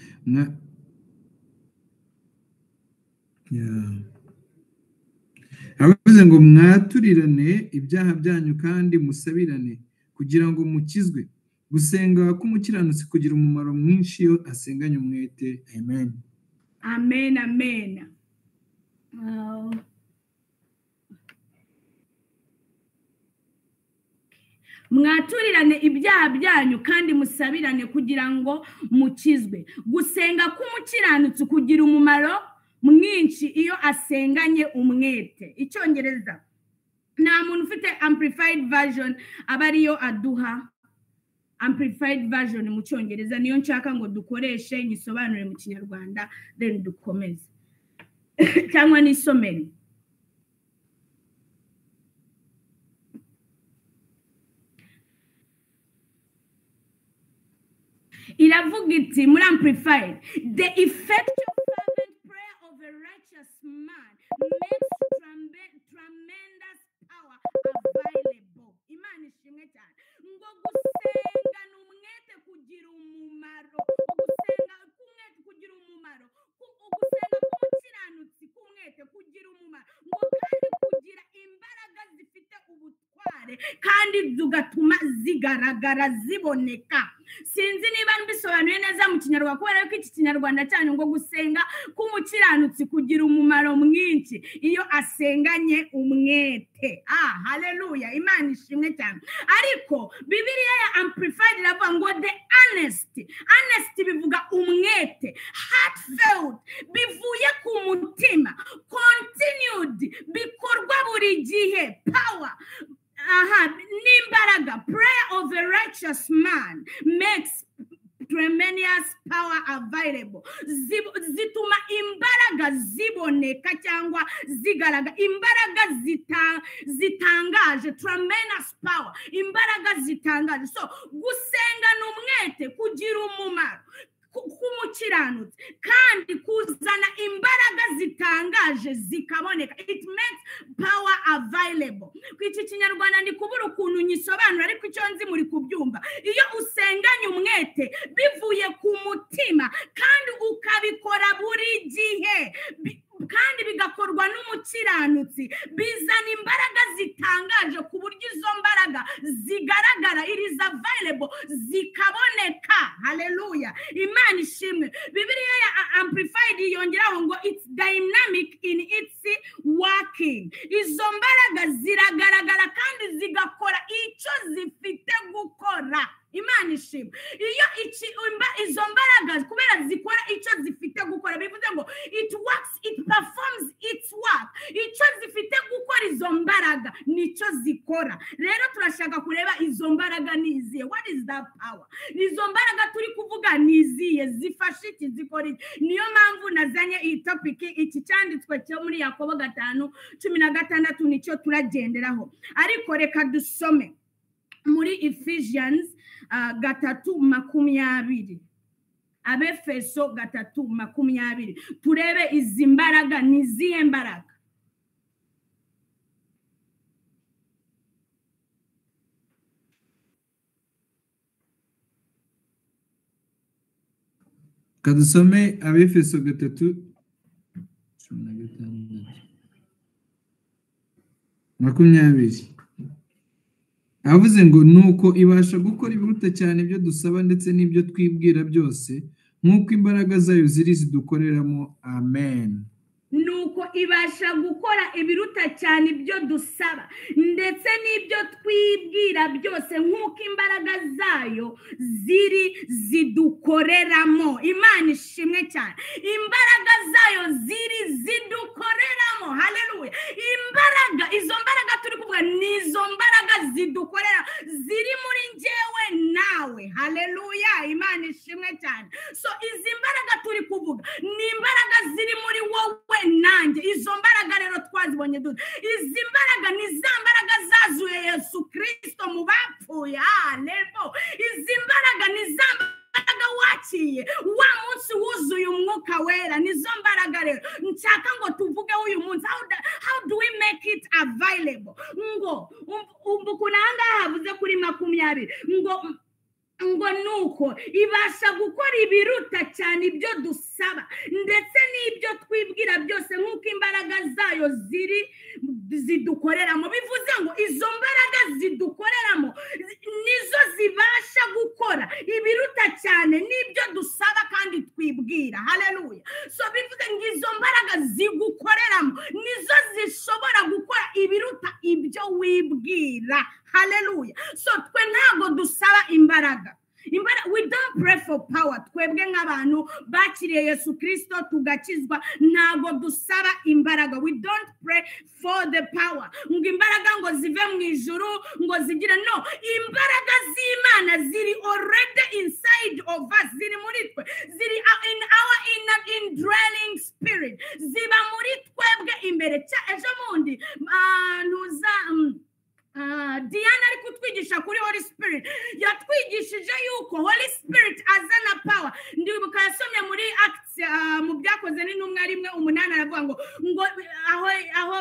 S7: aravuze ngo mwaturirane ibyaha byanyu kandi musabirane kugira ngo mukizwe. Gusenga k'umukiranutsi kugira umumaro mwinshi iyo asenganye umwete. Amen.
S6: Amen, amen. Mwaturirane ibyaha byanyu kandi musabirane kugira ngo mukizwe. Gusenga k'umukiranutsi kugira umumaro mwinshi iyo asenganye umwete. Icyongereza nta muntu ufite amplified version aba ariyo aduha. Amplified version mu cyongereza niyo nshaka ngo dukoreshe, nyisobanure mu Kinyarwanda then dukomeze cyangwa nisomere. Iravuga iti muri amplified, the effectual fervent prayer of a righteous man makes tremendous power available. Imana ishimwe cyane. Ngo gusenga n'umwete kugira umumaro, gusenga k'umwete kugira umumaro, gusenga k'umukiranutsi k'umwete kugira umumaro, ngo kandi kugira imbaraga zifite ubutware kandi zigatuma zigaragara ziboneka. Sinzi niba mbisobanuye neza mu Kinyarwanda, kubera ko iki Kinyarwanda cyanyu ngo gusenga k'umukiranutsi kugira umumaro mwinshi iyo asenganye umwete. Haleluya, Imana ishimwe cyane. Ariko Bibiliya ya Amplified iravuga ngo the earnest, earnest bivuga umwete, heartfelt bivuye ku mutima, continued bikorwa buri gihe, power aha n'imbaraga. Prayer of a righteous man makes Tremendous power available. Zituma imbaraga ziboneka cyangwa zigaragara, imbaraga zitangaje, tremendous power, imbaraga zitangaje. So gusengana umwete kugira umumaro k'umukiranutsi kandi kuzana imbaraga zitangaje zikaboneka. It makes power available. Iki kinyarwanda ndi kubura ukuntu nyisobanura, ariko icyo nzi muri kubyumva. Iyo usenganye umwete bivuye ku mutima kandi ukabikora buri gihe, kandi bigakorwa n'umukiranutsi, bizana imbaraga zitangaje ku buryo izo mbaraga zigaragara, it is available, zikaboneka. Haleluya, Imana ishimwe. Bibiliya ya Amplified yongeraho ngo it's dynamic in its working. Izo mbaraga ziragaragara kandi zigakora icyo zifite gukora. Imana ishimwe. Iyo izo mbaraga kubera zikora icyo zifite gukora, bivuze ngo it works, it performs its work. Icyo zifite gukora izo mbaraga nicyo zikora. Rero turashaka kureba izo mbaraga ni izihe. What is that power? Izo mbaraga turi kuvuga ni izihe, zifasha iki, zikora iki? Niyo mpamvu nazanye iyi topic. Iki cyanditswe cyo muri Yakobo 5:16 nicyo turagenderaho, ariko reka dusome muri Ephesians 3:20, Abefeso 3:20, turebe izi mbaraga ni izihe mbaraga.
S7: Kadusome Abefeso 3:16 20. Avuze ngo nuko ibasha gukora ibiruta cyane ibyo dusaba ndetse n'ibyo twibwira byose, nk'uko imbaraga zayo ziri zidukoreramo. Amen.
S6: Nuko ibasha gukora ibiruta cyane ibyo dusaba ndetse n'ibyo twibwira byose, nk'uko imbaraga zayo ziri zidukoreramo. Imana ishimwe cyane. Imbaraga zayo ziri zidukoreramo. Haleluya. Imbaraga, izo mbaraga turi kuvuga ni izo mbaraga zidukorera, ziri muri njyewe nawe. Haleluya, Imana ishimwe cyane. So izi mbaraga turi kuvuga ni imbaraga ziri muri wowe nanjye. Izo mbaraga rero twazibonye dute? Izi mbaraga ni za mbaraga zazuye Yesu Kristo mu bapfuye. Haleluya. Izi mbaraga ni za mbaraga wakiye wa munsi wuzuye umwuka wera. Nizo mbaraga rero nshaka ngo tuvugeho uyu munsi. How do we make it available? Ngo umva ukuntu aha ngaha havuze kuri 20 ngo nuko ibasha gukora ibiruta cyane ibyo dusaba ndetse n'ibyo twibwira byose, nk'uko imbaraga zayo ziri zidukoreramo. Bivuze ngo izo mbaraga zidukoreramo nizo zibasha gukora ibiruta cyane n'ibyo dusaba kandi twibwira. Haleluya. So bivuze ngo izo mbaraga zigukoreramo nizo zishobora gukora ibiruta ibyo wibwira. Haleluya. So twe ntabwo dusaba imbaraga. We don't pray for power. Twebwe nk'abantu bakiriye Yesu Kristo tugakizwa, ntabwo dusaba imbaraga. We don't pray for the power. Ngo imbaraga ngo zive mu ijuru ngo zigire, no. Imbaraga z'Imana ziri already inside of us, ziri muri twe, ziri in our indwelling spirit, ziba muri twebwe imbere. Ejo bundi ntuza Diana ari kutwigisha kuri Holy Spirit, yatwigishije yuko Holy Spirit azana power. Ndibuka yasomye muri Acts, mu byakoze n'intumwa 1:8, aravuga ngo aho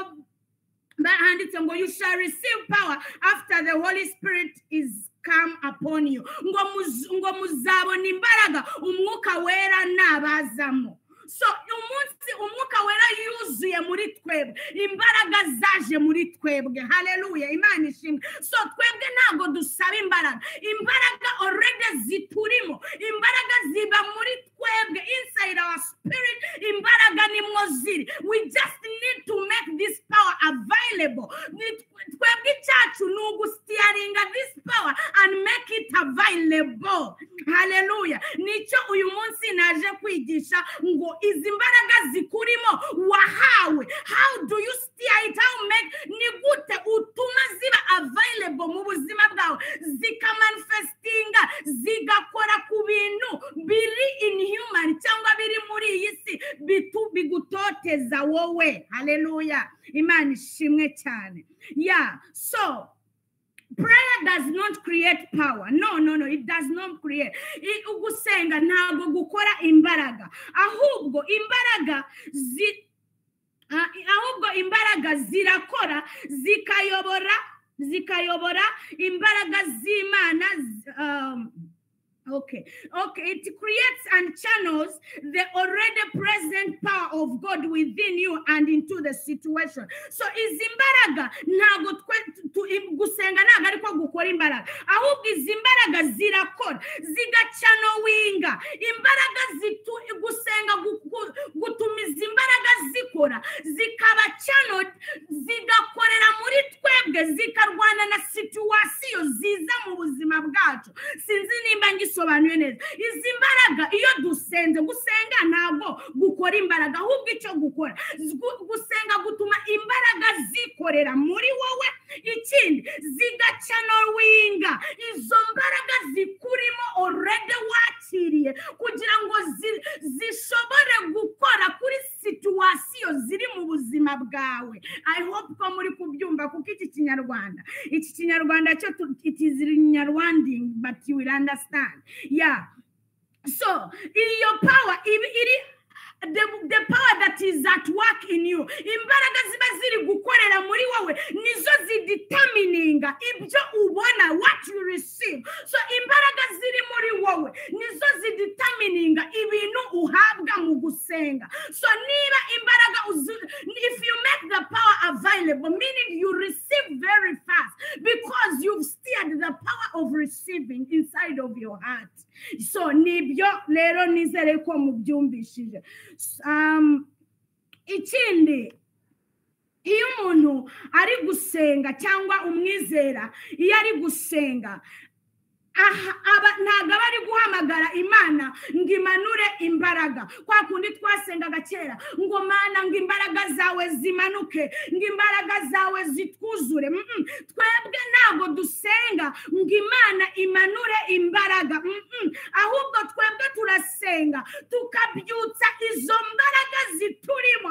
S6: handitse ngo you shall receive power after the Holy Spirit is come upon you. Ngo muzabona imbaraga umwuka wera nabazamo. So umunsi umwuka wera yuzuye muri twebwe, imbaraga zaje muri twebwe. Haleluya, Imana ishimwe. So twebwe ntabwo dusaba imbaraga, imbaraga already ziturimo, imbaraga ziba muri twebwe, inside our spirit, imbaraga nimwo ziri. We just need to make this power available. Twebwe icyacu ni ugusteeringa this power and make it available. Haleluya. Nicyo uyu munsi naje kwigisha ngo izi mbaraga zikurimo wahawe, how do you steer it? How make, ni gute utuma ziba available mu buzima bwawe, zikamanifestinga, zigakora ku bintu Ishimwe cyane. Yeah, so prayer does not create power. No, no, no, it does not create. Ugusenga ntabwo gukora imbaraga, ahubwo imbaraga ahubwo imbaraga zirakora, zikayobora imbaraga z'Imana. Okay, it creates and channels the already present power of God within you and into the situation. So izi mbaraga ntabwo twe gusenga ntabwo ariko gukora imbaraga, ahubwo izi mbaraga zirakora, zigachannelinga imbaraga gusenga gutuma izi mbaraga zikora, zikaba channeled, zigakorera muri twebwe, zikarwana na situation ziza mu buzima bwacu. Sinzi nimba ngisobanuye neza. Izi mbaraga iyo dusenze, gusenga ntabwo gukora imbaraga, ahubwo icyo gukora, gusenga gutuma imbaraga zikorera muri wowe, ikindi zigachannelinga izo mbaraga zikurimo already wakiriye, kugira ngo zishobore gukora kuri situation ziri mu buzima bwawe. I hope ko muri kubyumva, kuko iki Kinyarwanda cyo it is Kinyarwanding, but you will understand. Yeah, so iyo power iri the power that is at work in you, imbaraga ziba ziri gukorera muri wowe nizo zidetermininga ibyo ubona, what you receive. So imbaraga ziri muri wowe nizo zidetermininga ibintu uhabwa mu gusenga. So niba imbaraga if you make the power available, meaning you receive very fast because you've stirred the power of receiving inside of your heart. So nibyo rero, nizere ko mubyumvishije. Ikindi, iyo umuntu ari gusenga cyangwa umwizera iyo ari gusenga, ntabwo aba ari guhamagara Imana ngo imanure imbaraga kwa kundi twasengaga kera, ngo "Mana, ngo imbaraga zawe zimanuke, ngo imbaraga zawe zitwuzure." Twebwe ntabwo dusenga ngo Imana imanure imbaraga. Ahubwo twebwe turasenga tukabyutsa izo mbaraga ziturimo.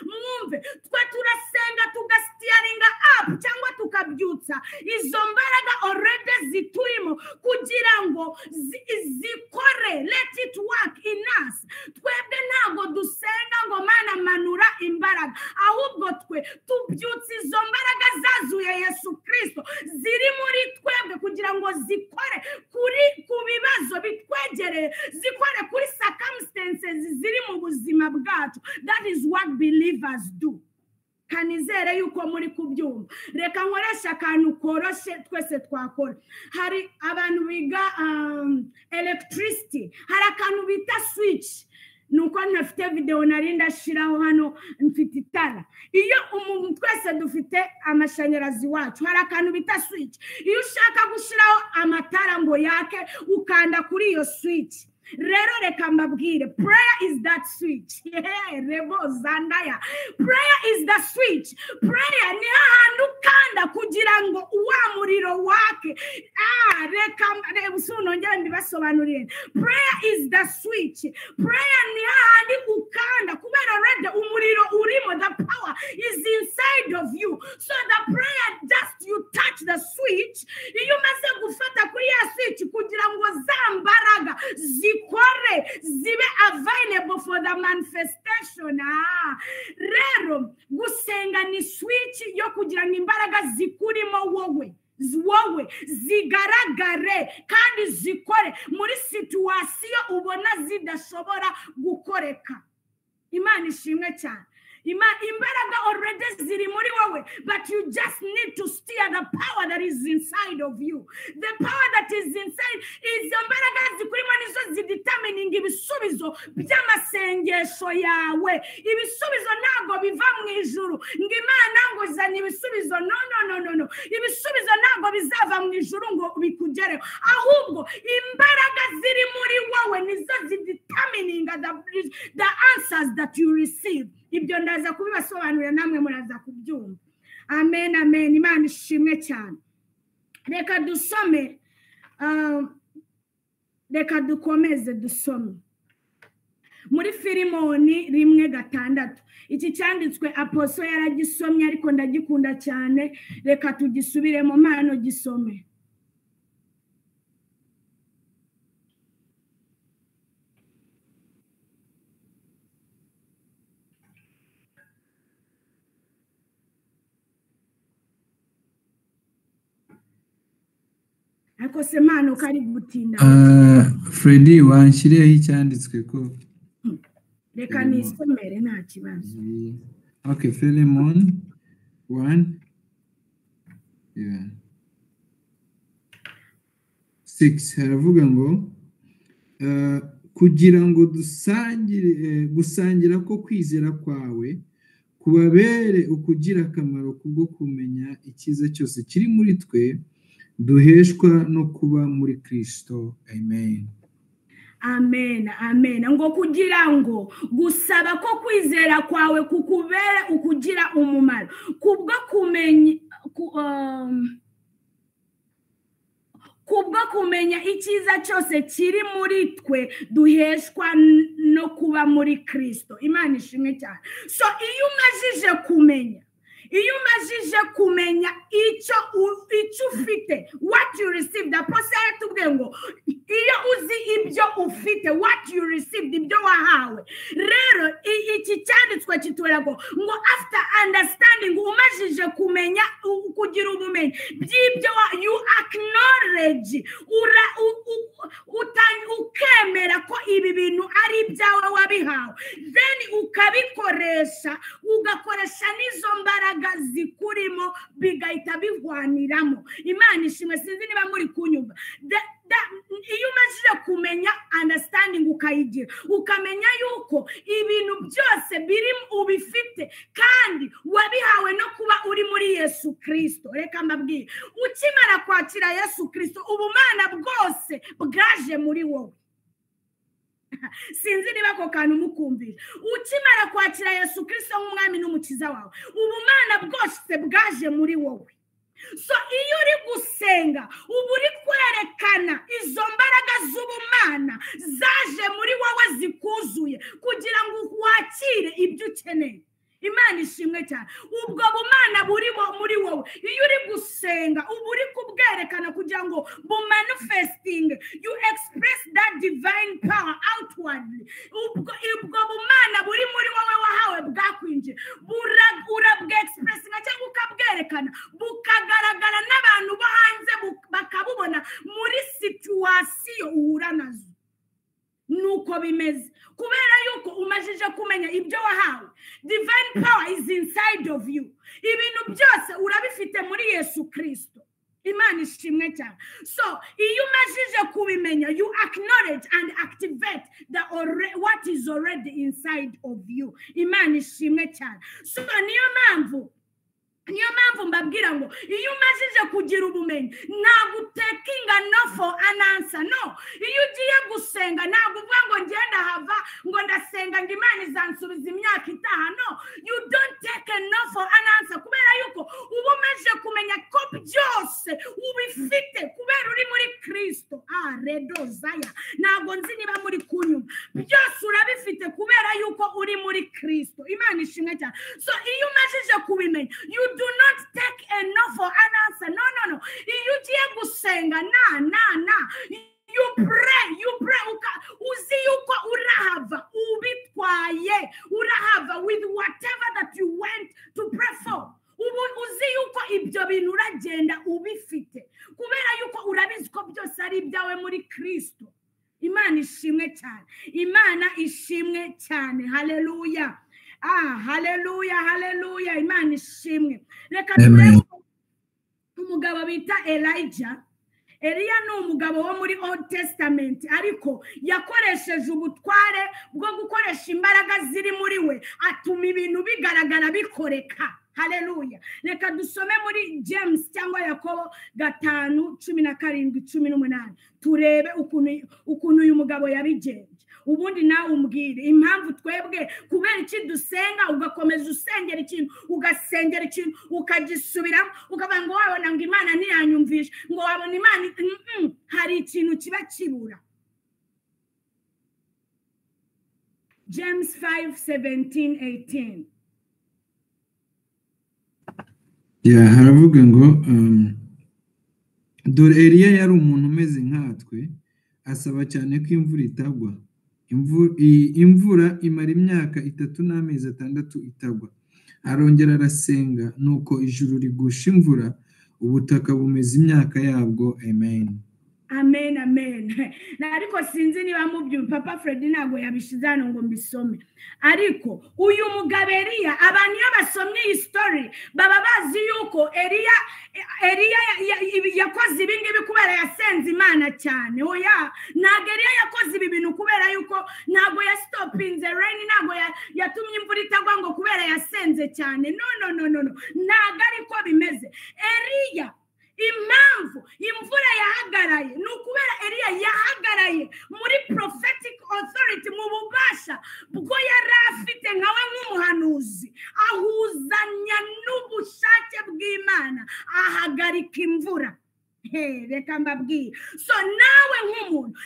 S6: Mwumve, twe turasenga tugastirringa up cyangwa tukabyutsa izo mbaraga already ziturimo kugira ngo zikore. Let it work in us. Twebwe ntabwo dusenga ngo "Mana, manura imbaraga," ahubwo twe tubyutsa izo mbaraga zazuye Yesu Kirisito ziri muri twebwe kugira ngo zikore kuri ku bibazo bitwegereye, zikore kuri circumstances ziri mu buzima bwacu. That is what believers do. Kanizere yuko muri kubyumva. Reka nkoreshe akantu koroshe twese twakora. Hari abantu biga electricity, hari akantu bita switch. Nuko ntafite videwo nari ndashiraho hano, mfite itara. Iyo umuntu, twese dufite amashanyarazi wacu, hari akantu bita switch. Iyo ushaka gushyiraho amatara ngo yake, ukanda kuri iyo switch. Rero reka mbabwire, prayer is that switch. Rebo zandaya, prayer is the switch. Prayer ni hahandi ukanda kugira ngo wa muriro wake. Reka nongere mbibasobanurire. Prayer is the switch. Prayer ni hahandi ukanda kubera already umuriro urimo, the power is inside of you. So the prayer, just you touch the switch. Iyo umaze gufata kuri ya switch kugira ngo za mbaraga zikore, zibe available for the manifestation. Rero gusenga ni switch yo kugira ngo imbaraga zikurimo wowe zigaragare kandi zikore muri situation ubona zidashobora gukoreka. Imana ishimwe cyane. Imbaraga already ziri muri wowe, but you just need to steer the power that is inside of you. The power that is inside, izo mbaraga zikurimo nizo zidetermining ibisubizo by'amasengesho yawe. Ibisubizo ntabwo biva mu ijuru ngo "Imana ngo zana ibisubizo." No, no, no, no, no. Ibisubizo ntabwo bizava mu ijuru ngo bikugereho, ahubwo imbaraga ziri muri wowe nizo zidetermininga the answers that you receive. Ibyo ndaza kubibasobanurira, namwe muraza kubyumva. Amen, amen. Imana ishimwe cyane. Reka dusome, reka dukomeze dusome. Muri Filimoni 1:6. Iki cyanditswe aposo yaragisomye ariko ndagikunda cyane, reka tugisubiremo mpano gisome. Ariko se mpano kari gutinda.
S7: Freddy wanshyireho icyanditswe ko
S6: reka nisomere nta kibazo.
S7: Okay, Philemon 1 yeah 6 haravuga ngo kugira ngo dusangire gusangira ko kwizera kwawe kubabere ukugira akamaro kubwo kumenya icyiza cyose kiri muri twe duheshwa no kuba muri Kristo. Amen.
S6: Amen, amen. Ngo kugira ngo gusaba ko kwizera kwawe kukubere ukugira umumaro kubwo kumenya kubwo kumenya icyiza cyose kiri muri twe duheshwa no kuba muri Kristo. Imana ishimwe cyane. So iyo umajije kumenya, iyo umajije kumenya icyo ufite, what you received, apostle yaratubwiye ngo iyo uzi ibyo ufite, what you received, ibyo wahawe. Rero iki cyanditswe kitubwira ngo after understanding, umajije kumenya, kugira ubumenyi by'ibyo, you acknowledge, ukemera ko ibi bintu ari ibyawe wabihawe, then ukabikoresha, ugakoresha n'izo mbaraga zikurimo, bigahita bihwaniramo. Imana ishimwe. Sinzi niba muri kunyumva. Iyo umajije kumenya understanding ukayigira, ukamenya yuko ibintu byose biri ubifite kandi wabihawe no kuba uri muri Yesu Kristo. Reka mbabwire, ukimara kwakira Yesu Kristo, ubumana bwose bwaje muri wowe. Sinzi niba ako kantu mukumvira. Ukimara kwakira Yesu Kristo nk'umwami n'umukiza wawe, ubumana bwose bwaje muri wowe. So iyo uri gusenga uba uri kwerekana izo mbaraga z'ubumana zaje muri wowe zikuzuye kugira ngo wakire ibyo ukeneye. Imana ishimwe cyane. Ubwo bumana buri muri wowe, iyo uri gusenga uba uri kubwerekana kugira ngo bumanifesting, you express that divine power outwardly. Ubwo bumana buri muri wowe wahawe bwakwinjiye, urabwexpressinga cyangwa ukabwerekana, bukagaragara n'abantu bo hanze bakabubona muri situation uhura nazo. Nuko bimeze kubera yuko umajije kumenya ibyo wahawe. Divine power is inside of you. Ibintu byose urabifite muri Yesu Kristo. Imana ishimwe cyane. So iyo umajije kubimenya, you acknowledge and activate the what is already inside of you. Imana ishimwe cyane. So niyo mpamvu mbabwira ngo iyo umajije kugira ubumenyi, ntabwo utekinga no for an answer. No, iyo ugiye gusenga ntabwo uvuga ngo ngenda hava ngo ndasenga ngo Imana izansubiza imyaka itaha. No, you don't take a no for an answer, kubera yuko uba umaze kumenya ko byose ubifite kubera uri muri Kristo. Redo zaya, ntabwo nzi niba muri kunyuma. Byose urabifite kubera yuko uri muri Kristo. Imana ishimwe cyane. So iyo umajije kubimenya, you do not take a no for an answer. No, no, no. Iyo ugiye gusenga na na na, you pray, you pray. Uzi yuko urahava ubitwaye, urahava with whatever that you went to pray for. Uzi yuko ibyo bintu uragenda ubifite kubera yuko urabizi ko byose ari ibyawe muri Kristo. Imana ishimwe cyane. Imana ishimwe cyane. Haleluya. Haleluya, haleluya. Imana ishimwe. Reka turebe umugabo bita Elijah. Eliya ni umugabo wo muri Old Testament, ariko yakoresheje ubutware bwo gukoresha imbaraga ziri muri we, atuma ibintu bigaragara bikoreka. Haleluya. Reka dusome muri James cyangwa Yakobo 5:17 18, turebe ukuntu uyu mugabo yabigenje. Ubundi nawe umbwire impamvu twebwe kubera iki dusenga, ugakomeza usengera ikintu, ugasengera ikintu ukagisubiramo, ukavuga ngo wabona ngo Imana ntiyanyumvisha, ngo wabona Imana. Hari ikintu kiba kibura. James 5 17 18.
S7: Ya, haravuga ngo dore Eliya yari umuntu umeze nkatwe, asaba cyane ko imvura itagwa. Imvura imara imyaka 3 n'amezi 6 itagwa. Arongera arasenga, nuko ijuru rigusha imvura, ubutaka bumeza imyaka yabwo. Amen.
S6: Amen, amen. Ariko sinzi niba mubyumva, Papa Fred ntabwo yabishize hano ngo mbisome, ariko uyu mugabo Eliya, abantu iyo basomye iyi story baba bazi yuko Eliya yakoze ibi ngibi kubera yasenze Imana cyane. Oya, ntabwo Eliya yakoze ibi bintu kubera yuko ntabwo yastopinze rain, ntabwo yatumye imvura itagwa ngo kubera yasenze cyane. No no no no no, ntabwo ariko bimeze. Eliya, impamvu imvura yahagaraye ni ukubera Eliya yahagaraye muri prophetic authority, mu bubasha bwo yari afite nkawe nk'umuhanuzi, ahuzanya n'ubushake bw'Imana, ahagarika imvura. Reka mbabwire, so nawe nk'umuntu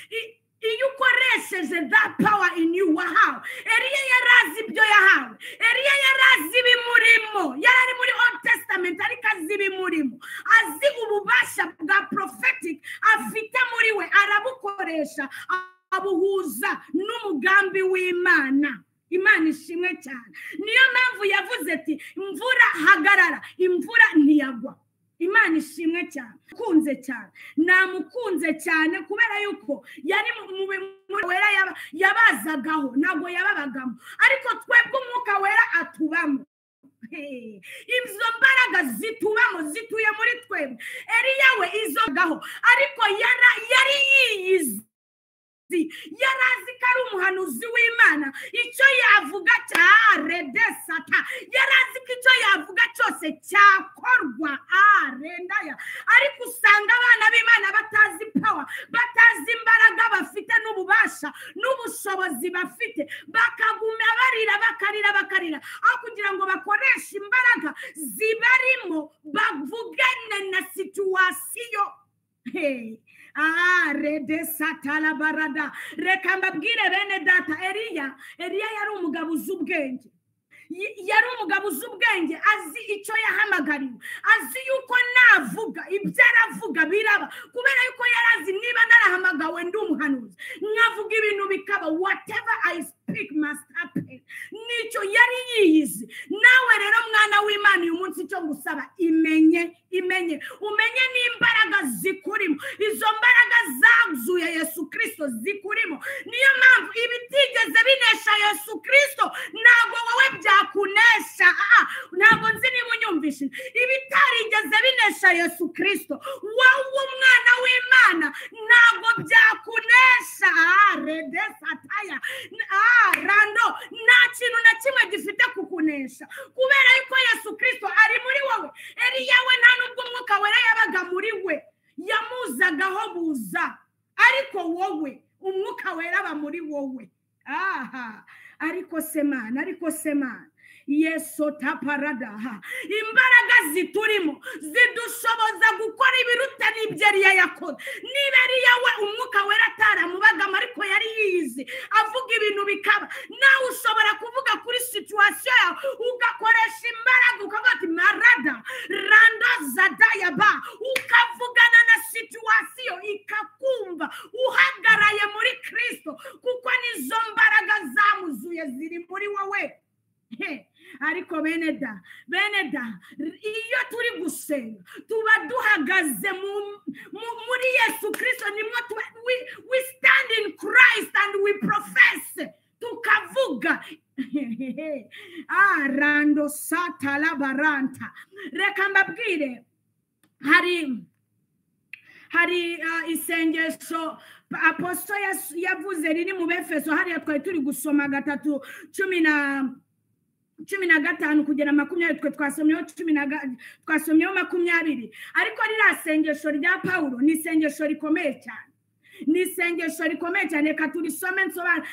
S6: iyo ukoresheje that power in you wahawe, Eliya yarazi ibyo yahawe, Eliya yarazi ibimurimo, yari ari muri Old Testament ariko azi ibimurimo, azi ububasha bwa prophetic afite muri we, arabukoresha, abuhuza n'umugambi w'Imana. Imana ishimwe cyane. Niyo mpamvu yavuze ati imvura hagarara, imvura ntiyagwa. Imana ishimwe cyane. Kunze cyane, namukunze cyane kubera yuko yari mu wera yabazagaho, ntabwo yababagamo, ariko twebwe umwuka wera atubamo. Izo mbaraga zitubamo, zituye muri twebwe. Eliya we izo gaho, ariko yari yiyizi, yari azi ko ari umuhanuzi w'Imana, icyo yavuga cyaredesata, yari azi ko icyo yavuga cyose cyakorwa arendaya. Ariko usanga abana b'Imana batazi power, batazi imbaraga bafite n'ububasha n'ubushobozi bafite, bakaguma barira bakarira bakarira, aho kugira ngo bakoreshe imbaraga zibarimo bavugane na situation. Hey. Rede satala barada. Reka mbabwire bene data, Eliya yari umugabo uzi ubwenge. Yari umugabo uzi ubwenge, azi icyo yahamagariwe, azi yuko navuga ibyo aravuga biraba, kubera yuko yarazi niba narahamagawe ndi umuhanuzi nkavuga ibintu bikaba, whatever I speak must happen. Nicyo yari yiyizi. Nawe rero mwana w'Imana, uyu munsi icyo ngusaba, imenye, imenye, umenye n'imbaraga zikurimo, izo mbaraga zazuye Yesu Kristo zikurimo. Niyo mpamvu ibitigeze binesha Yesu Kristo ntabwo wowe byakunesha. Ntabwo nzi niba unyumvishije. Ibitarigeze binesha Yesu Kristo, wowe umwana w'Imana, ntabwo byakunesha. Redesataya rando, nta kintu na kimwe gifite kukunesha, kubera yuko Yesu Kristo ari muri wowe. Eliya we nta nubwo umwuka wera yabaga muri we, yamuzagaho buza, ariko wowe umwuka wera aba muri wowe. Aha, ariko semana, ariko semana, Yesu taparadaha. Imbaraga ziturimo zidushoboza gukora ibiruta n'ibyo Eliya yakoze. Niba Eliya we umwuka wera ataramubagamo, ariko yari yiyizi, avuga ibintu bikaba, nawe ushobora kuvuga kuri situation yawe ugakoresha imbaraga, ukavuga ati marada rando zadayaba, ukavugana na situation ikakumva, uhagaraye muri Kristo, kuko nizo mbaraga zamuzuye ziri muri wowe. Ariko bene da, iyo turi gusenga tuba duhagaze muri Yesu Kristo, nimwo we stand in Christ and we profess, tukavuga. Rando satala baranta. Reka mbabwire, hari isengesho Apostle yavuze riri mu Befeso, hariya twari turi gusoma 3:15 kugera 20, twe twasomyeho twasomyeho 20. Ariko ririya sengesho rya Paulo ni isengesho rikomeye cyane, ni isengesho rikomeye cyane. Reka turisome,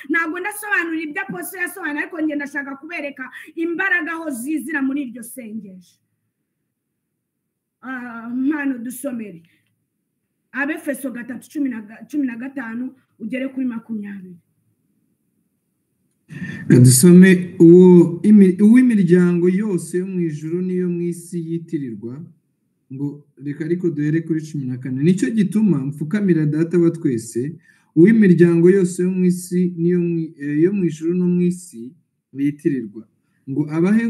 S6: ntabwo ndasobanura ibyo Apostle yasobanura, ariko njye ndashaka kubereka imbaraga aho zizira muri iryo sengesho. Mpano dusomere Abefeso 3:15 ugere kuri 20.
S7: Dusome uw'imiryango yose yo mu ijuru n'iyo mu isi yitirirwa, ngo reka ariko duhere kuri 14. Nicyo gituma mfukamira Data wa twese, uw'imiryango yose yo mu isi n'iyo yo mu ijuru no mu isi yitirirwa, ngo abahe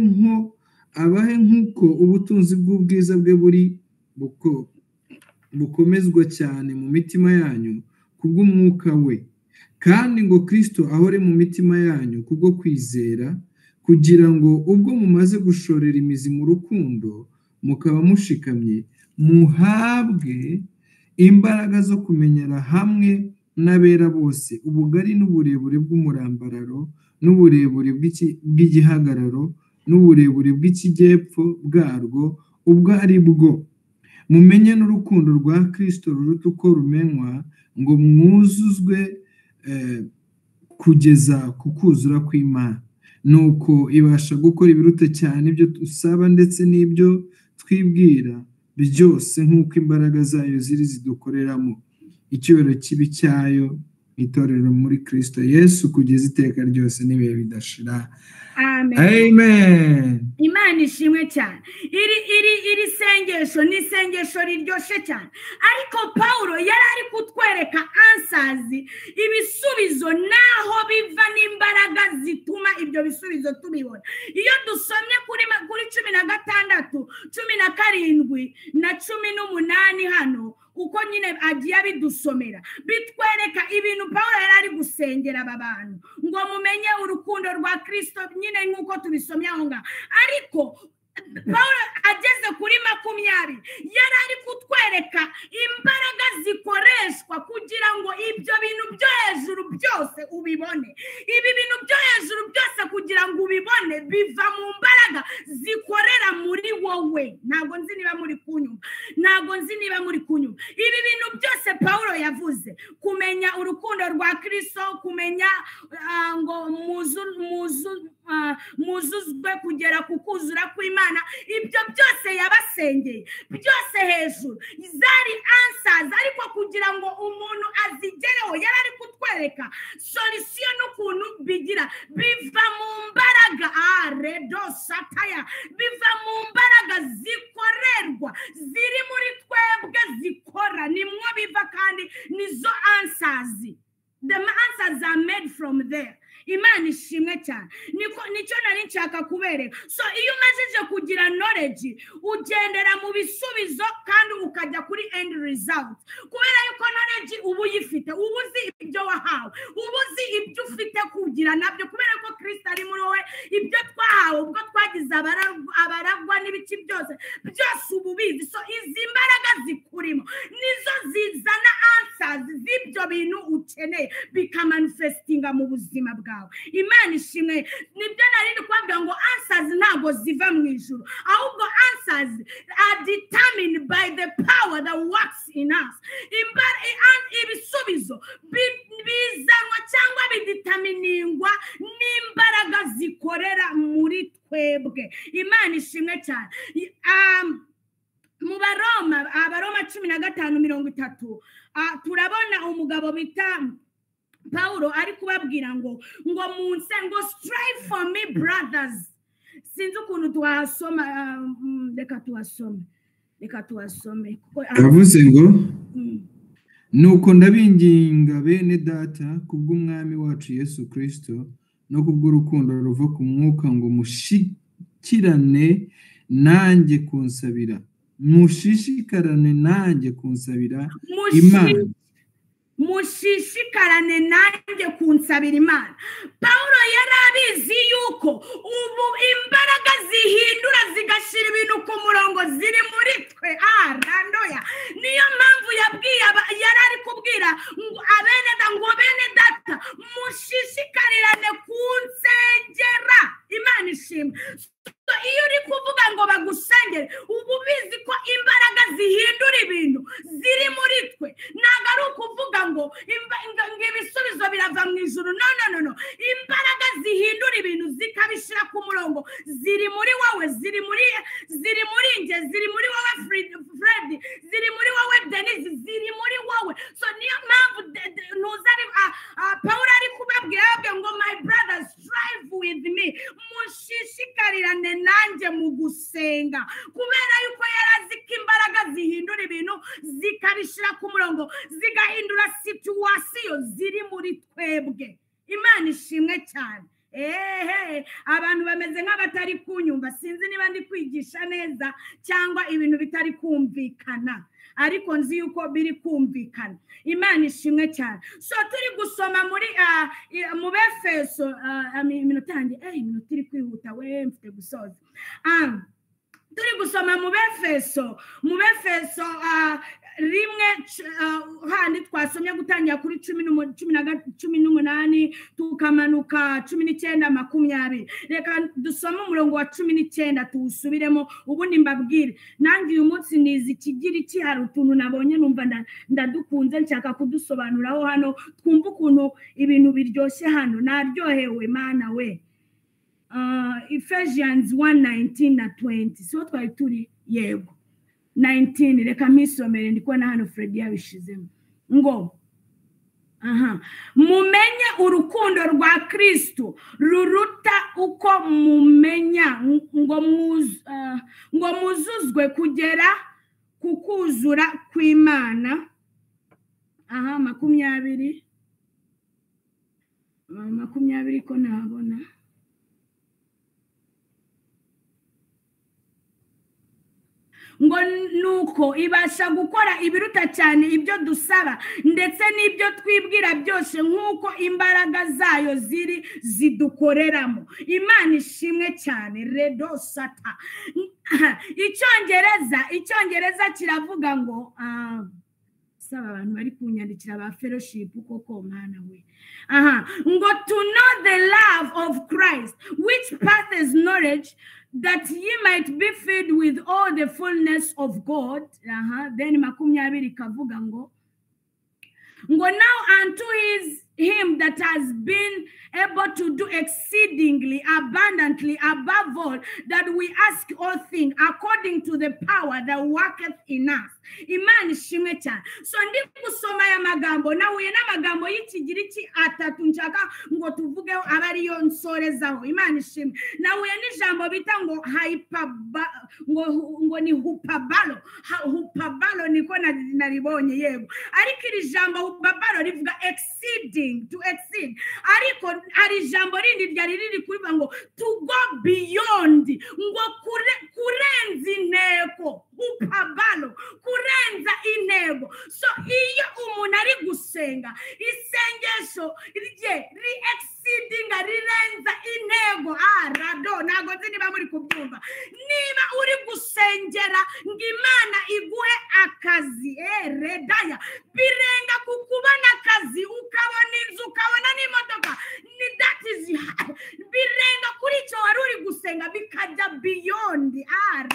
S7: nk'uko ubutunzi bw'ubwiza bwe buri bukomezwa cyane mu mitima yanyu kubw'umwuka we, kandi ngo Kristo ahore mu mitima yanyu kubwo kwizera, kugira ngo ubwo mumaze gushorera imizi mu rukundo mukaba mushikamye, muhabwe imbaraga zo kumenyera hamwe n'abera bose ubugari n'uburebure bw'umurambararo n'uburebure bw'igihagararo n'uburebure bw'ikijyepfo bwarwo ubwo ari bwo, mumenye n'urukundo rwa Kristo ruruta uko rumenywa, ngo mwuzuzwe kugeza ku kuzura kw'Imana. Nuko ibasha gukora ibiruta cyane ibyo dusaba ndetse n'ibyo twibwira byose, nk'uko imbaraga zayo ziri zidukoreramo. Icyubahiro kibi cyayo itorero muri Kristo Yesu kugeza iteka ryose n'ibihe bidashira.
S6: Amen.
S7: Amen.
S6: Imana ishimwe cyane. Iri sengesho ni isengesho riryoshye cyane, ariko Pawulo yari ari kutwereka answers, ibisubizo naho biva n'imbaraga zituma ibyo bisubizo tubibona. Iyo dusomye kuri 16, 17 na 18 hano, uko nyine agiye abidusomera, bitwereka ibintu Pawulo yari ari gusengera aba bantu ngo mumenye urukundo rwa Kristo, nyine nk'uko tubisomye aho ngaho. Ariko Pawulo ageze kuri 20 yari ari kutwereka imbaraga zikoreshwa kugira ngo ibyo bintu byo hejuru byose ubibone. Ibi bintu byo hejuru byose kugira ngo ubibone biva mu mbaraga zikorera muri wowe. Ntabwo nzi niba muri kunyuma, ntabwo nzi niba muri kunyuma. Ibi bintu byose Pawulo yavuze, kumenya urukundo rwa Kristo, kumenya ngo muzuzwe kugera ku kuzura kw'Imana, ibyo byose yabasengeye byose hejuru zari answers. Ariko kugira ngo umuntu azigereho yari ari kutwereka solution n'ukuntu bigira, biva mu mbaraga redo sataya, biva mu mbaraga zikorerwa ziri muri twebwe zikora, nimwo biva kandi nizo answers. The answers are made from there. Imana ishimwe cyane. Nicyo nari nshaka kubereka. So iyo umajije kugira knowledge, ugendera mu bisubizo kandi ukajya kuri end result, kubera yuko knowledge uba uyifite, uba uzi ibyo wahawe, uba uzi ibyo ufite kugira nabyo, kubera ko Kristo ari muri wowe. Ibyo twahawe ubwo twagize abaragwa n'ibiki byose byose uba ubizi. So izi mbaraga zikurimo nizo zizana answers z'ibyo bintu ukeneye, bikamanifestinga mu buzima bwawe. Imana ishimwe. Nibyo nari ndi kubabwira ngo answers ntabwo ziva mu ijuru, ahubwo answers are determined by the power that works in us. Ibisubizo bizanwa cyangwa bideterminingwa n'imbaraga zikorera muri twebwe. Imana ishimwe cyane. Mu Baroma, Abaroma 15:30, turabona umugabo bita Pawulo ari kubabwira ngo munse, ngo strive for me brothers. Sinzi ukuntu tuhasoma, reka tuhasome.
S7: Aravuze ngo nuko ndabinginga bene data kubw'umwami wacu Yesu Kristo no kubw'urukundo ruva ku mwuka, ngo mushikirane nanjye kunsabira, mushishikarane nanjye kunsabira Imana.
S6: Mushishikarane nanjye kunsabira Imana. Pawulo yari abizi yuko ubu imbaraga zihindura zigashira ibintu ku murongo ziri muri twe. Randoya. Niyo mpamvu yabwiye yari ari kubwira abene ngo bene data mushishikarirane kunsengera. Imana ishimwe. Iyo uri kuvuga ngo bagusengere, ubu ubizi ko imbaraga zihindura ibintu ziri muri twe. Ntabwo ari ukuvuga ngo ibisubizo birava mu ijuru. No no no no. Imbaraga zihindura ibintu zikabishyira ku murongo ziri muri wowe, ziri muri nge, ziri muri wowe Fred, ziri muri wowe Denise, ziri muri wowe. So niyo mpamvu Pawulo ari kubabwira arababwira, arababwira ngo my brother strive with me, mushishikarirane nanjye mu gusenga, kubera yuko yari azi ko imbaraga zihindura ibintu zikabishyira ku murongo, zigahindura situwasiyo ziri muri twebwe. Imana ishimwe cyane. Ehe, abantu bameze nk'abatari kunyumva, sinzi niba ndi kwigisha neza cyangwa ibintu bitari kumvikana, ariko nzi yuko biri kumvikana. Imana ishimwe cyane. So turi gusoma muri mu Befeso, iminota yanjye iminota iri kwihuta, we mfite gusoza. Turi gusoma mu Befeso, mu Befeso rimwe handi twasomye gutangira kuri 18 tukamanuka 19 20. Reka dusome umurongo wa 19 tuwusubiremo, ubundi mbabwire. Nanjye uyu munsi nizi Ikigiriki, hari utuntu nabonye numva ndadukunze, nshaka kudusobanuraho hano, twumve ukuntu ibintu biryoshye hano. Naryohewe Mana we. Ephesians 1:19 na 20. So twari turi yego 19, reka mpisomere, ndi kubona hano Fred yabishizemo ngo aha, mumenye urukundo rwa Kristo ruruta uko mumenya, ngo muzuzwe kugera ku kuzura kw'Imana. Aha, 20 20 ko nabona. Ngo nuko ibasha gukora ibiruta cyane ibyo dusaba ndetse n'ibyo twibwira byose, nk'uko imbaraga zayo ziri zidukoreramo. Imana ishimwe cyane. Redo sata. Icyongereza kiravuga ngo saba abantu bari kunyandikira ba fellowship koko Mana we. Aha, ngo to know the love of Christ which passes knowledge, that ye might be filled with all the fullness of God. Aha, then 20 kavuga ngo now unto him that has been able to do exceedingly abundantly above all that we ask or think, according to the power that worketh in us. Imana ishimwe cyane. So ndi gusoma aya magambo, nahuye n'amagambo y'Ikigiriki atatu nshaka ngo tuvugeho, aba ariyo nsorezaho. Imana ishimwe. Nahuye n'ijambo bita ngo ngo ni hupabalo. Hupabalo niko naribonye yego, ariko iri jambo hupabalo rivuga exceeding, to exceed. Ariko hari ijambo rindi ryari riri kurivuga ngo to go beyond, ngo kurenza intego. Hupabalo, kurenza intego. So iyo umuntu ari gusenga, isengesho rye ri exceeding, rirenza intego. Rado, ntago nzi niba muri kubyumva. Niba uri gusengera ngo Imana iguhe akazi, redaya, birenga ku kubona akazi, ukabona inzu, ukabona n'imodoka, ni that is birenga kuri icyo wari uri gusenga, bikajya beyond.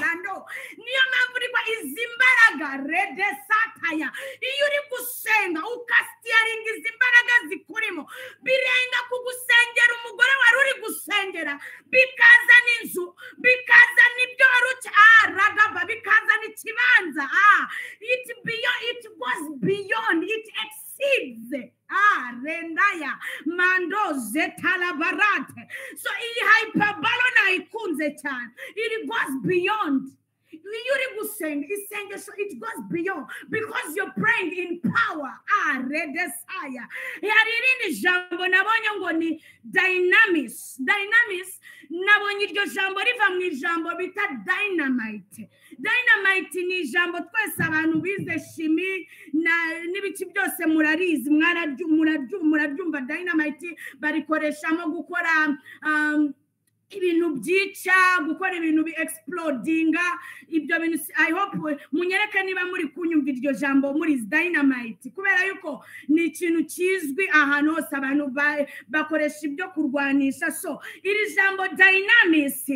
S6: Rado, niyo mpamvu uri kwa izi mbaraga rede sataya. Iyo uri gusenga ukasitiyaringa izi mbaraga zikurimo, birenga kugusengera umugore wari uri gusengera, bikazana inzu, bikazana ibyo wari uca, radaba, bikazana ikibanza. It beyond, it goes beyond, it exceeds. Rendaya mando zetalabarate. So iyi hyperbole nayikunze cyane. It goes beyond. Iyo uri gusenga isengesho, it goes beyond because you're praying in power. Redesaya. Hari irindi jambo nabonye ngo ni dynamis. Dynamis, nabonye iryo jambo riva mu ijambo bita dynamite. Dynamite ni ijambo twese abantu bize shimi n'ibiki byose murarizi, muraryumva. Dynamite barikoreshamo gukora ibintu byica, gukora ibintu bi explodinga, ibyo bintu. I hope munyereke niba muri kunyumva iryo jambo muri dynamite, kubera yuko ni ikintu kizwi ahantu hose, abantu bakoresha ibyo kurwanisha. So iri jambo dynamis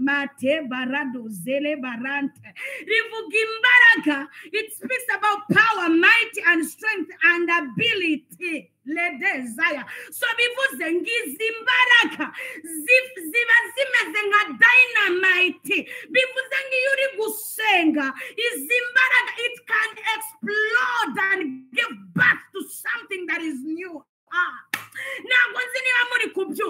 S6: mate barado zele barante rivuga imbaraga. It speaks about power, might and strength and ability. Le desire. So bivuze ngizi imbaraga ziba zimeze nka dynamite. Bivuze ngiyo uri gusenga izi mbaraga, it can explode and give birth to something that is new.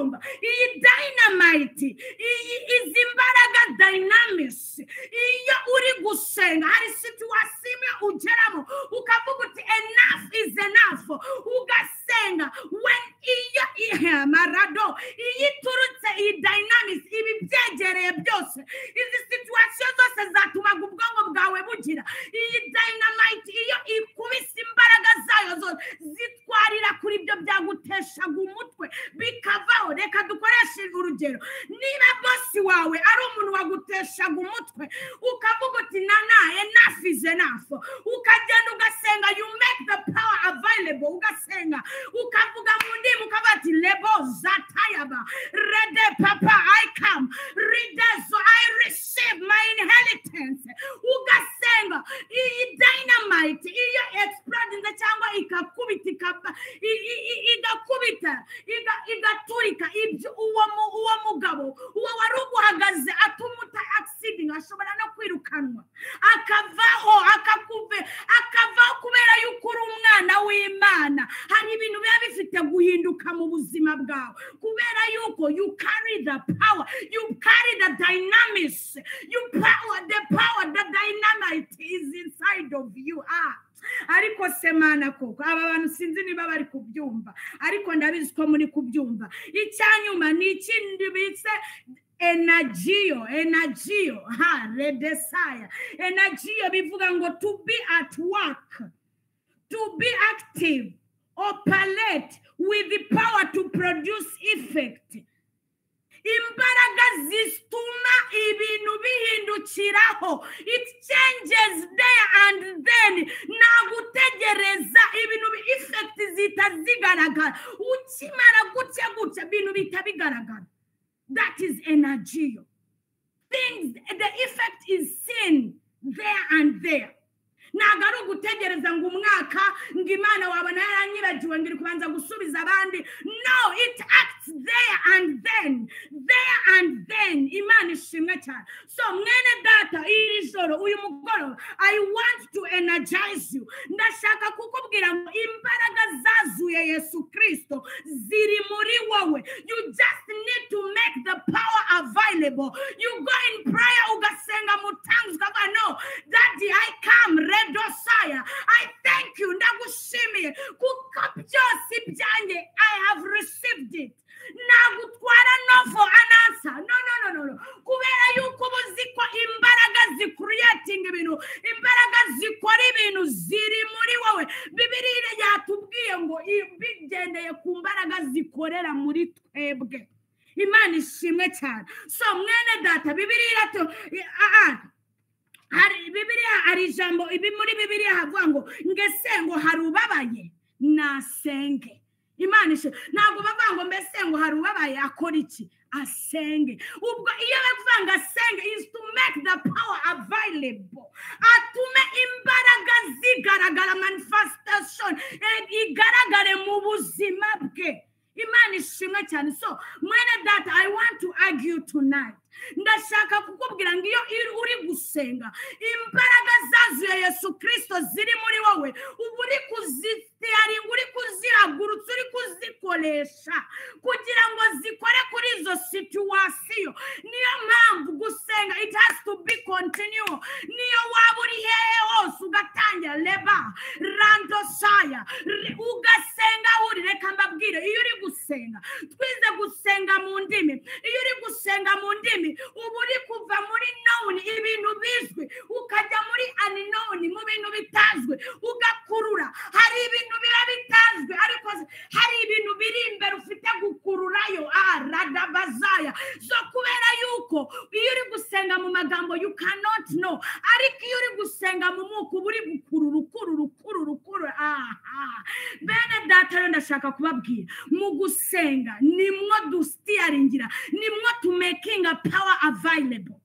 S6: kubyumva. Iyi dynamite, iyi izi mbaraga dynamics, iyo uri gusenga hari situation imwe ugeramo ukavuga uti enough is enough, ugasenga. When iyo marado iyo iturutse, iyi dynamics, ibi byegereye byose, izi situation zose zatumaga ubwonko bwawe bugira iyi dynamite, iyo ikubise imbaraga zayo zose zitwarira kuri ibyo byaguteshaga umutwe bikavaho. Reka dukoreshe urugero, niba boss wawe ari umuntu waguteshaga umutwe, ukavuga uti nana enough is enough, ukagenda ugasenga, you make the power available, ugasenga ukavuga mu ndimi, ukavuga ati lebo zatayaba rede papa I come ridezo I receive my inheritance, ugasenga. Iyi dynamite iyo explodinze cyangwa ikakubita igakubita igaturika ibyo, uwo mugabo uwo wari uguhagaze atuma uta accident, ashobora no kwirukanwa akavaho, akakuve akavaho kubera yuko uri umwana w'Imana. Hari ibintu biba bifite guhinduka mu buzima bwawe kubera yuko you carry the power, you carry the dynamics, you power, the power, the dynamite is inside of you. Ariko se Mana koko, aba bantu sinzi niba bari kubyumva, ariko ndabizi ko muri kubyumva. Icyanyuma ni ikindi bise energio, energio ha redesaya energio, bivuga ngo to be at work, to be active, operate with the power to produce effect. Imbaraga zituma ibintu bihindukiraho, it changes there and then, ntagutegereza ibintu effect zihita zigaragara, ukimara gutya gutya ibintu bihita bigaragara. That is energy. Things, the effect is seen there and there. Ntabwo ari ugutegereza ngo umwaka ngo Imana wabona yaranyibagiwe ngo iri kubanza gusubiza abandi. No, it acts there and then, there and then. Imana ishimwe cyane. So mwene data, iri joro, uyu mugoroba, I want to energize you. Ndashaka kukubwira ngo imbaraga zazuye Yesu Kristo ziri muri wowe. You just need to make the power available. You go in prayer, ugasenga mu tongues, ukavuga no daddy I come Redosaya, I thank you, ndagushimiye kuko byose ibyanjye I have received it. Nagutwara no for an answer, no no no no no, kubera yuko uba uzi ko imbaraga zicreating ibintu, imbaraga zikora ibintu ziri muri wowe. Bibiliya yatubwiye ngo bigendeye ku mbaraga zikorera muri twebwe. Imana ishimwe cyane. So mwene data, Bibiliya hari Bibiliya, hari ijambo ibi muri Bibiliya havuga ngo ngese ngo hari ubabaye nasenge. Imana ishimwe. Ntabwo bavuga ngo mbese ngo hari ubabaye akora iki, asenge. Ubwo iyo bavuga ngo asenge is to make the power available, atume imbaraga zigaragara, manifestation igaragare mu buzima bwe. Imana ishimwe cyane. So mwene data, I want to argue tonight. Ndashaka kukubwira ngo iyo uri gusenga imbaraga zazuye Yesu Kristo ziri muri wowe, uba uri kuzitiyaringa, uri kuzihagurutsa, uri kuzikoresha kugira ngo zikore kuri izo situation. Niyo mpamvu gusenga it has to be continual. Niyo waba uri hehe hose ugatangira leba randosaya ugasenga uri. Reka mbabwire, iyo uri gusenga, twize gusenga mu ndimi, iyo uri gusenga mu ndimi uba uri kuva muri known, ibintu bizwi, ukajya muri unknown, mu bintu bitazwi, ugakurura. Hari ibintu biba bitazwi, ariko hari ibintu biri imbere ufite gukururayo. Radabazaya. So kubera yuko iyo uri gusenga mu magambo you cannot know, ariko iyo uri gusenga mu mwuka uba uri gukurura, ukurura, ukurura, ukurura. Aha bene data, rero ndashaka kubabwira, mu gusenga nimwo dustiyaringira, nimwo tumakinga power available,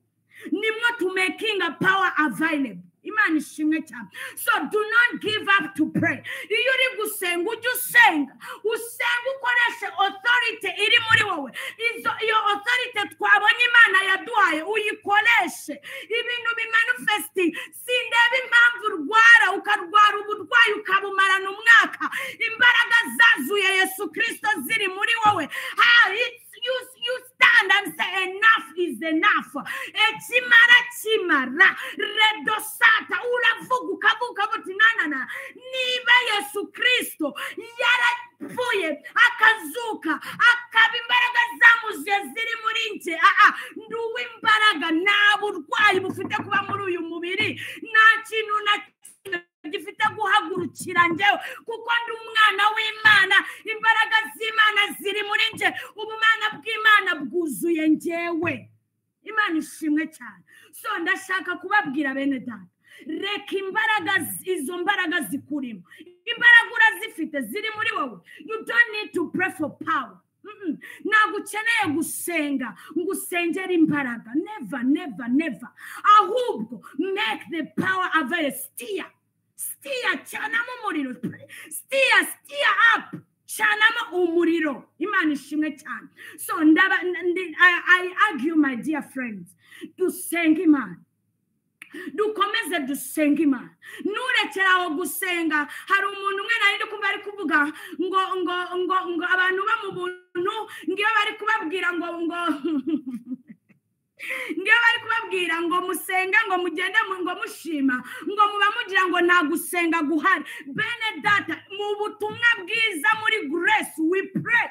S6: nimwo tumakinga power available. Imana ishimwe cyane. So do not give up to pray. Iyo uri gusenga ujye usenga, usenga ukoreshe authority iri muri wowe. Iyo authority twabonye Imana yaduhaye uyikoreshe ibintu bimanifesting. Sindeba impamvu urwara, ukarwara uburwayi ukabumarana umwaka, imbaraga zazuye Yesu Kristo ziri muri wowe. mubiri, nta kintu na kimwe gifite guhagurukira njyewe, kuko ndi umwana w'Imana. Imbaraga z'Imana ziri muri nje, ubumana bw'Imana bwuzuye njyewe. Imana ishimwe cyane. So ndashaka kubabwira bene data, reka imbaraga, izo mbaraga zikurimo, imbaraga urazifite ziri muri wowe. You don't need to pray for power. Ntabwo ukeneye gusenga ngo usengere imbaraga. Never, never, never. Ahubwo make the power available. Steer, steer, canamo umuriro. Steer, steer up, canamo umuriro. Imana ishimwe cyane. So ndaba I argue, my dear friends, dusenge Imana, dukomeze dusenge Imana. Nurekera aho gusenga. Hari umuntu umwe nari ndi kumva ari kuvuga ngo ngo ngo ngo abantu bo mu buntu, ngiyo bari kubabwira ngo ngo ngiyo bari kubabwira ngo musenge, ngo mugende ngo mushima, ngo muba mugira ngo nta gusenga guhari. Bene data, mu butumwa bwiza muri grace we pray,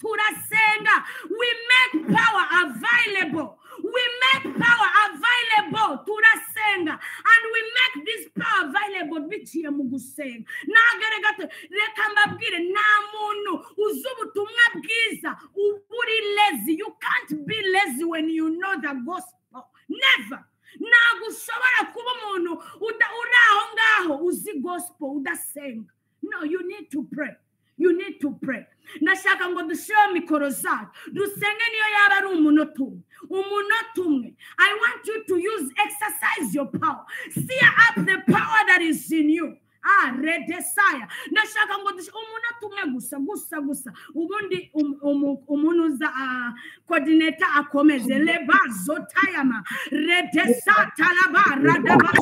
S6: turasenga. We make power available, we make power available. Turasenga and we make this power available biciye mu gusenga. Nagere gato, reka mbabwire, nta muntu uzi ubutumwa bwiza uba uri lazy. You can't be lazy when you know the gospel. Never. Ntabwo ushobora kuba umuntu uri aho ngaho uzi gospel udasenga. No, you need to pray. You need to pray. Ndashaka ngo dushireho mikoro zacu dusenge, niyo yaba ari umunota umwe, umunota umwe. I want you to use, exercise your power. Stir up the power that is in you. Ah, redesaya. Ndashaka ngo umunota umwe gusa gusa gusa, ubundi umuntu uza coordinator akomeze. Leba zotayama redesa talaba radaba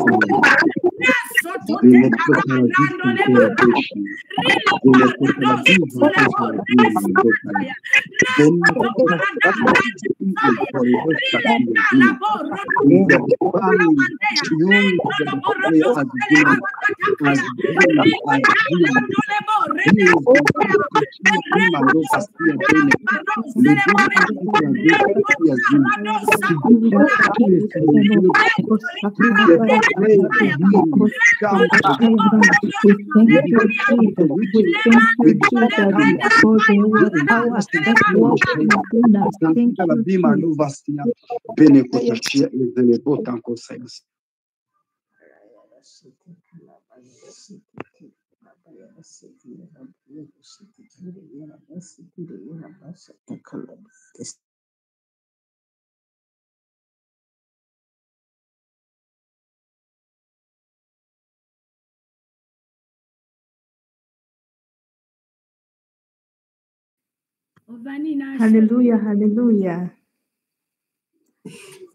S1: Hallelujah, hallelujah.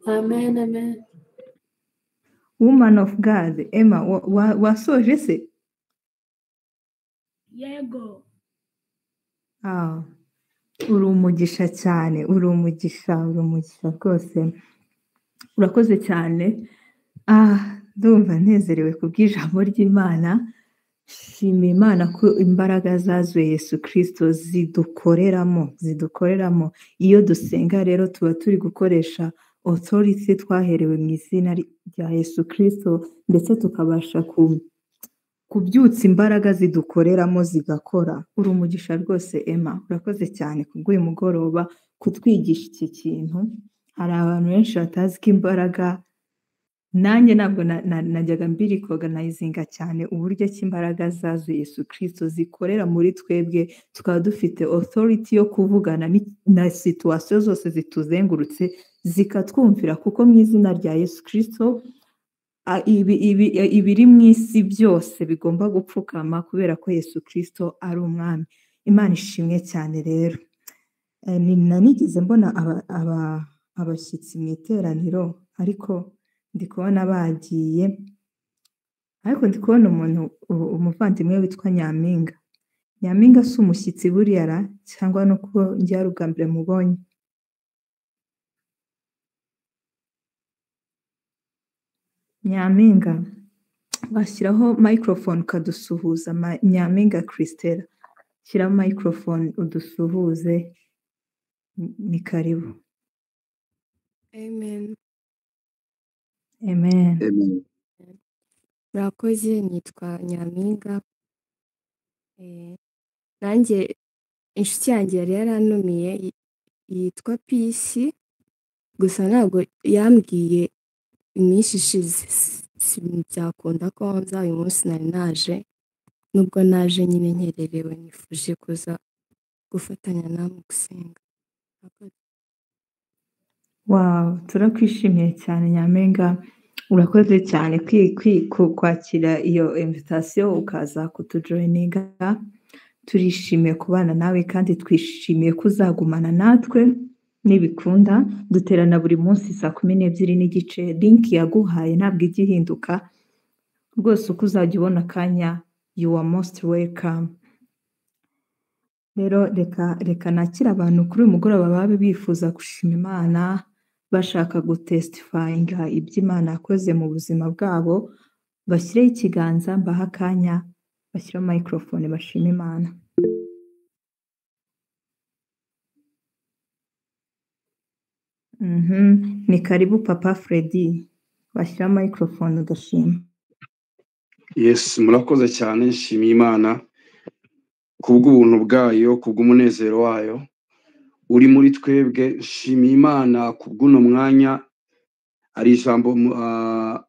S2: Amen, amen.
S1: Woman of God, Emma, wasoje se?
S6: Yego.
S1: Ah, uri umugisha cyane, uri umugisha, uri umugisha rwose. Urakoze cyane. Ah, ndumva nezerewe kubw'ijambo ry'Imana. Shima Imana ko imbaraga zazuye Yesu Kristo zidukoreramo, zidukoreramo. Iyo dusenga rero tuba turi gukoresha authority twaherewe mu izina rya Yesu Kristo, ndetse tukabasha kubyutsa imbaraga zidukoreramo zigakora. Uri umugisha rwose Emma, urakoze cyane kubw'uyu mugoroba kutwigisha iki kintu. Hari abantu benshi batazi ko imbaraga, nanjye ntabwo najyaga mbirikoganizinga cyane uburyo ki imbaraga zazuye Yesu Kristo zikorera muri twebwe, tukaba dufite authority yo kuvugana na situation zose zituzengurutse zikatwumvira, kuko mu izina rya Yesu Kristo ibiri mu isi byose bigomba gupfukama kubera ko Yesu Kristo ari umwami. Imana ishimwe cyane rero. Nanigeze mbona abashyitsi mu iteraniro, ariko ndi kubona bagiye, ariko ndi kubona umuntu, umuvandimwe witwa Nyampinga. Nyampinga si umushyitsi buriya ra, cyangwa nuko njye ari ubwa mbere mubonye? Nyampinga, washyiraho microphone ukadusuhuza. Nyampinga Christella, shyiraho microphone udusuhuze, ni karibu.
S8: Amen.
S1: Amen.
S3: Amen.
S2: Murakoze, nitwa Nyampinga. Nanjye inshuti yanjye yari yarantumiye yitwa Peace, gusa ntabwo yambwiye iminsi ishize, byakunda ko nza uyu munsi. Nari naje, nubwo naje nyine nkererewe, nifuje kuza gufatanya namwe gusenga. Murakoze.
S4: Wow, turakwishimiye cyane Nyampinga, urakoze cyane kwakira iyo invitation ukaza kutujoininga. Turishimiye kubana nawe kandi twishimiye ko uzagumana natwe nibikunda. Duterana buri munsi saa 12:30. Link yaguhaye ntabwo ijya ihinduka rwose, uko uzajya ubona akanya, you are most welcome. Rero reka nakire abantu kuri uyu mugoroba baba bifuza gushima Imana, bashaka gutestifyinga ibyo Imana yakoze mu buzima bwabo, bashyireho ikiganza mbahe akanya, bashyireho microphone bashime Imana. Ni karibu Papa Freddy, washyiraho microphone ugashima.
S8: Yes, murakoze cyane. Nshimiye Imana kubw'ubuntu bwayo, kubw'umunezero wayo uri muri twebwe. Nshimiye Imana kubw'uno mwanya. Hari ijambo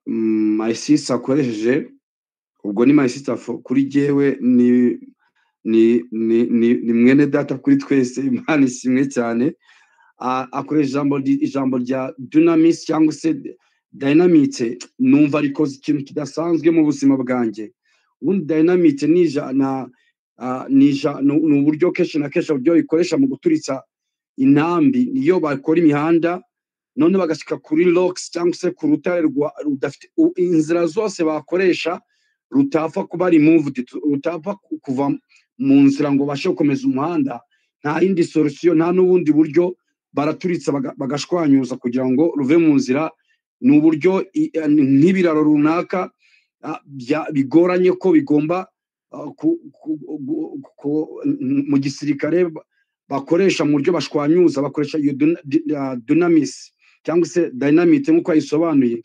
S8: my sister akoresheje, ubwo ni my sister kuri jyewe, ni mwene data kuri twese. Imana ishimwe cyane. Akoresha ijambo rya dunamis cyangwa se dynamite, numva rikoze ikintu kidasanzwe mu buzima bwanjye. Ubundi dynamite ni ija- na ah, ni ija- ni ni uburyo kenshi na kenshi, uburyo bikoresha mu guturitsa intambi, niyo bakora imihanda none bagashyika kuri rocks cyangwa se ku rutare rudafite inzira zose bakoresha rutapfa kuba removed, rutapfa kuva mu nzira ngo babashe gukomeza umuhanda. Nta yindi solution, nta n'ubundi buryo, baraturitsa bagashwanyuza kugira ngo ruve mu nzira. Ni uburyo nk'ibiraro runaka bigoranye ko bigomba mu gisirikare bakoresha mu buryo bashwanyuza, bakoresha iyo dunamis cyangwa se dynamite nk'uko yayisobanuye.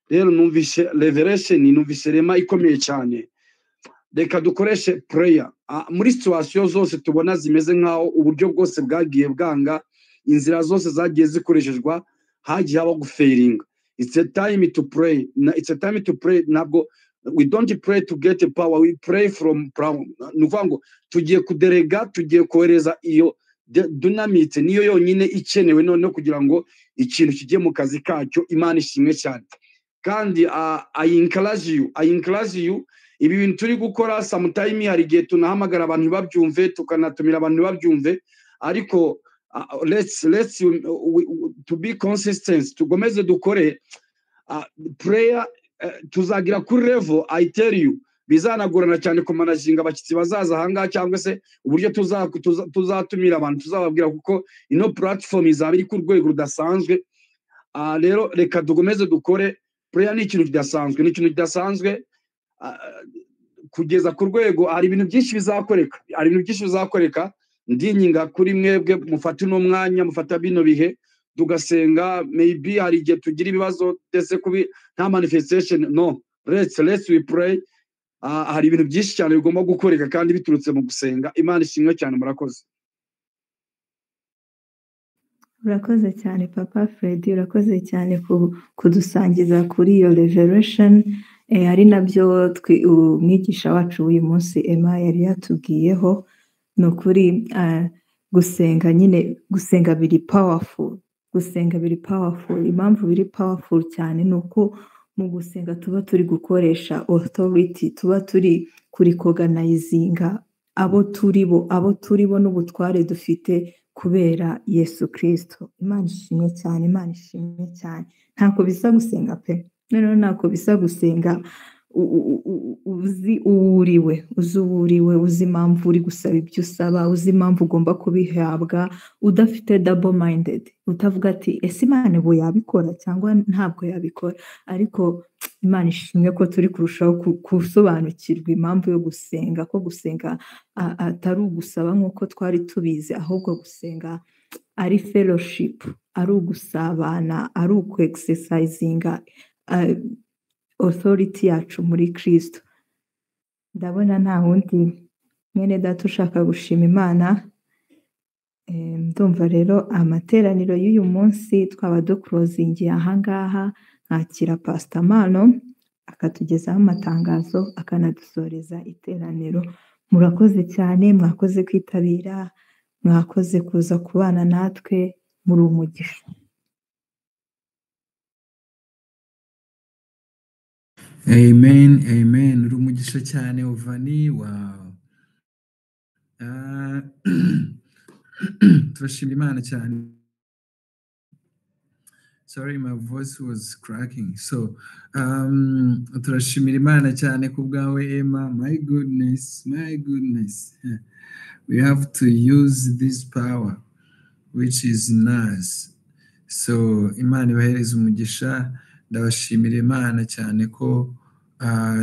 S8: Rero numvise revelation, numvise rhema ikomeye cyane. Reka dukoreshe prayer muri situation zose tubona zimeze nk'aho uburyo bwose bwagiye bwanga, inzira zose zagiye zikoreshejwa hagiye habaho gufailinga. It's a time to pray. It's a time to pray. Ntabwo we don't pray to get a power, we pray from power. Ni ukuvuga ngo tugiye kuderega, tugiye kohereza iyo dynamite, niyo yonyine ikenewe noneho kugira ngo ikintu kijye mu kazi kacyo. Imana ishimwe cyane. Kandi I encourage you, I encourage you. Ibi bintu turi gukora, sometime hari igihe tunahamagara abantu ntibabyumve, tukanatumira abantu ntibabyumve, ariko let's to be consistent, tugomeze dukore prayer, tuzagira kuri level, I tell you, bizanagorana cyane kumanaginga abashyitsi bazaza ahangaha cyangwa se uburyo tuzatumira abantu, tuzababwira, kuko ino platform izaba iri ku rwego rudasanzwe. Rero reka dukomeze dukore prayer. Ni ikintu kidasanzwe, ni ikintu kidasanzwe kugeza ku rwego hari ibintu byinshi bizakoreka, hari ibintu byinshi bizakoreka. Ndinginga kuri mwebwe mufate uno mwanya, mufata bino bihe tugasenga. Maybe hari igihe tugira ibibazo ndetse kubi nta manifestation. No, let's we pray. Hari ibintu byinshi cyane bigomba gukoreka kandi biturutse mu gusenga. Imana ishimwe cyane, murakoze.
S4: Urakoze cyane Papa Freddy, urakoze cyane kudusangiza kuri iyo revelation, ari nabyo umwigisha wacu w'uyu munsi Emma yari yatubwiyeho. Ni ukuri gusenga nyine, gusenga biri powerful, gusenga biri powerful. Impamvu biri powerful cyane ni uko mu gusenga tuba turi gukoresha authority, tuba turi kurecognizinga abo turi bo, abo turi bo n'ubutware dufite kubera Yesu Kristo. Imana ishimwe cyane, Imana ishimwe cyane. Ntako bisa gusenga pe, noneho ntako bisa gusenga uzi uwo uriwe, uzi uwo uriwe, uzi impamvu uri gusaba ibyo usaba, uzi impamvu ugomba kubihabwa, udafite double minded, utavuga ati ese Imana ubu yabikora cyangwa ntabwo yabikora. Ariko Imana ishimwe ko turi kurushaho gusobanukirwa impamvu yo gusenga, ko gusenga atari ugusaba nk'uko twari tubizi, ahubwo gusenga ari fellowship, ari ugusabana, ari uku exercisinga authority yacu muri Kristo. Ndabona nta wundi mwene data ushaka gushima Imana. Ndumva rero amateraniro y'uyu munsi twaba dukurozingiye ahangaha, nkakira Pastor Mano akatugezaho amatangazo akanadusoreza iteraniro. Murakoze cyane, mwakoze kwitabira, mwakoze kuza kubana natwe, muri umugisha.
S7: Amen, amen. Uri umugisha cyane Ovani. Wow. Ah, turashima Imana cyane. Sorry, my voice was cracking. So, turashimira Imana cyane ku bwawe Emma. My goodness, my goodness. We have to use this power which is in us. So, Imana ibahereze umugisha. Ndabashimira Imana cyane ko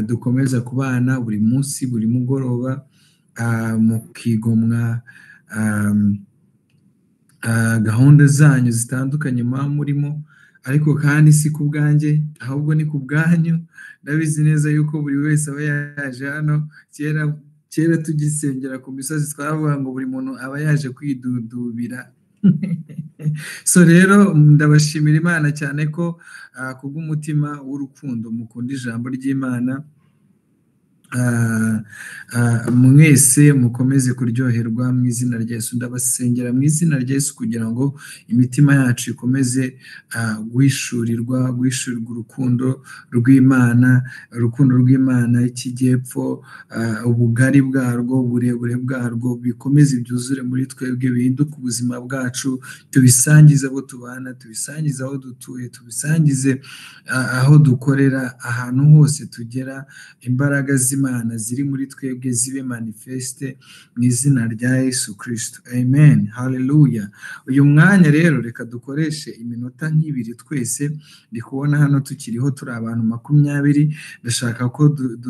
S7: dukomeza kubana buri munsi, buri mugoroba, mukigomwa gahunda zanyu zitandukanye muba murimo, ariko kandi si ku bwanjye ahubwo ni ku bwanyu. Ndabizi neza yuko buri wese aba yaje hano. Kera kera tugisengera ku misozi twavuga ngo buri muntu aba yaje kwidudubira. So rero ndabashimira Imana cyane ko kubw'umutima w'urukundo mukunda ijambo ry'Imana. Mwese mukomeze kuryoherwa mu izina rya Yesu. Ndabasengera mu izina rya Yesu kugira ngo imitima yacu ikomeze guhishurirwa urukundo rw'Imana, urukundo rw'Imana ikijyepfo, ubugari bwarwo, uburebure bwarwo, bikomeze byuzure muri twebwe, bihinduke ubuzima bwacu, tubisangize abo tubana, tubisangize aho dutuye, tubisangize aho dukorera, ahantu hose tugera, imbaraga z'Imana ziri muri twebwe zibe manifeste mu izina rya Yesu Kristo. Amen. Hallelujah. Uyu mwanya rero reka dukoreshe iminota nk'ibiri twese. Ndi kubona hano tukiriho turi abantu 20. Ndashaka ko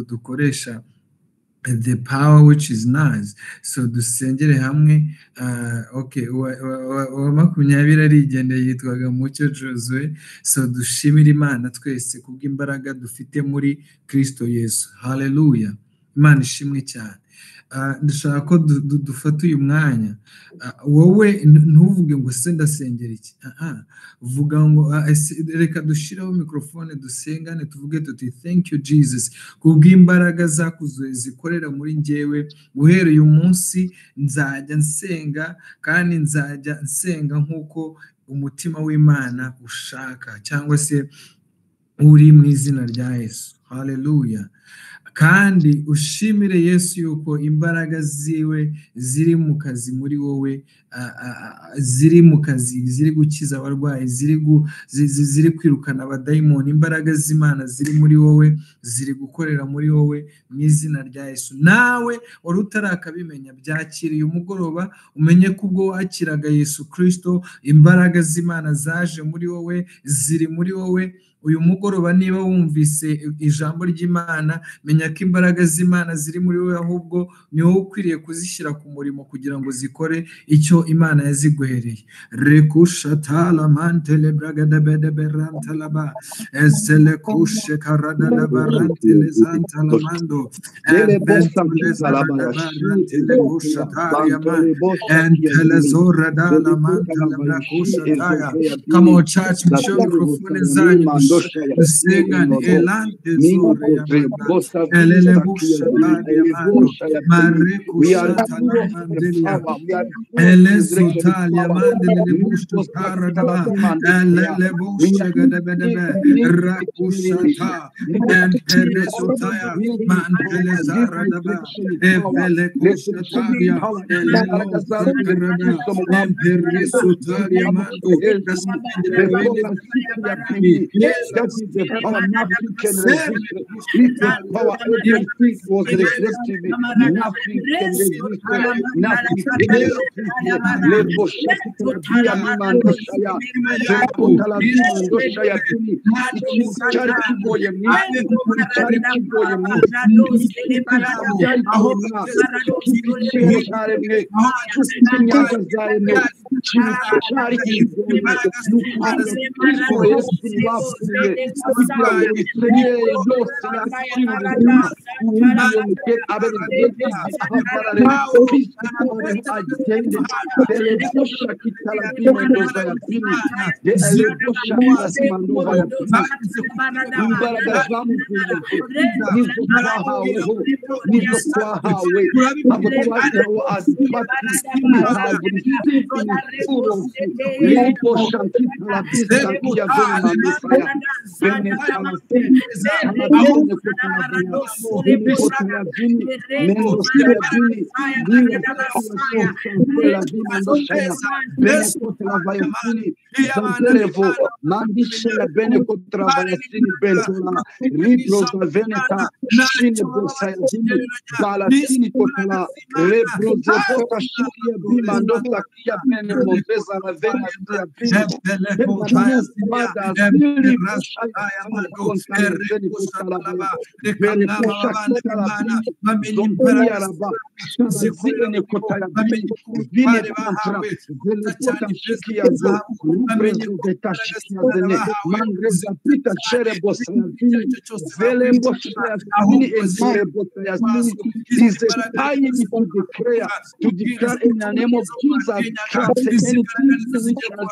S7: dukoresha the power which is in us. So dusengere hamwe. Okay, uwa 20 arigendeye, yitwaga Mucyo Josue. So dushimire Imana twese kubw'imbaraga dufite muri Kristo Yesu. Hallelujah. Imana ishimwe cyane. Ndashaka ko dufata uyu mwanya. Wowe ntuvuge ngo se ndasengera iki. Vuga ngo reka dushireho mikrofone dusengane, tuvuge tuti thank you Jesus kubw'imbaraga zakuzuye zikorera muri njyewe. Guhera uyu munsi nzajya nsenga, kandi nzajya nsenga nk'uko umutima w'Imana ushaka, cyangwa se uri mu izina rya Yesu. Hallelujah. Kandi ushimire Yesu yuko imbaraga ziwe ziri mu kazi muri wowe, ziri mu kazi, ziri gukiza abarwayi, ziri kwirukana abadayimoni. Imbaraga z'Imana ziri muri wowe, ziri gukorera muri wowe mu izina rya Yesu. Nawe wari utarakabimenya, byakiriye umugoroba, umenye ko ubwo wakiraga Yesu Kristo imbaraga z'Imana zaje muri wowe, ziri muri wowe. Uyu mugoroba niba wumvise ijambo ry'Imana, menya ko imbaraga z'Imana ziri muri wowe, ahubwo ni wowe ukwiriye kuzishyira ku murimo kugira ngo zikore icyo Imana yaziguhereye. Rekushatala mantele bragadabedeberantalaba ezelekushe karadadabarantele zantalamando Come on, church, mushyire mikrofone zanyu dusengane. Elante zore yamanda elelebusha yamando marekusha talamandelia elezotalia mandelebusha taradaba elelebusha gadebedebe rakushata emperesotaya mantelezaradaba evelekusha elelozarada emperesotalia mando.
S3: That is the power. Nothing can resist it. It's the power. Everything was resisting it. Nothing can resist it. Nothing can resist it. Lebo Shaya, cyari kigoye mu cyari kigoye mu cyari kigoye imbaraga zamuvuye nizo twahaweho nizo twahawe ntabwo twahawe To declare in the name of Jesus Christ, anything which has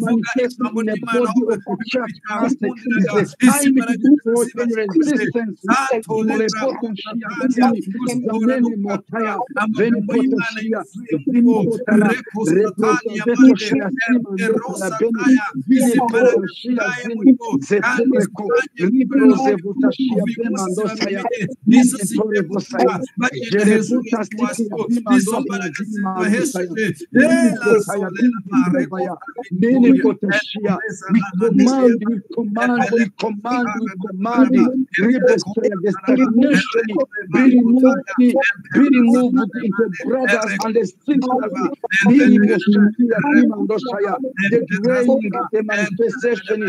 S3: manifest in the body of the church, is a time to destroy any resistance. We command, the stagnation be removed into brothers and the sisters, the praying, the manifestation,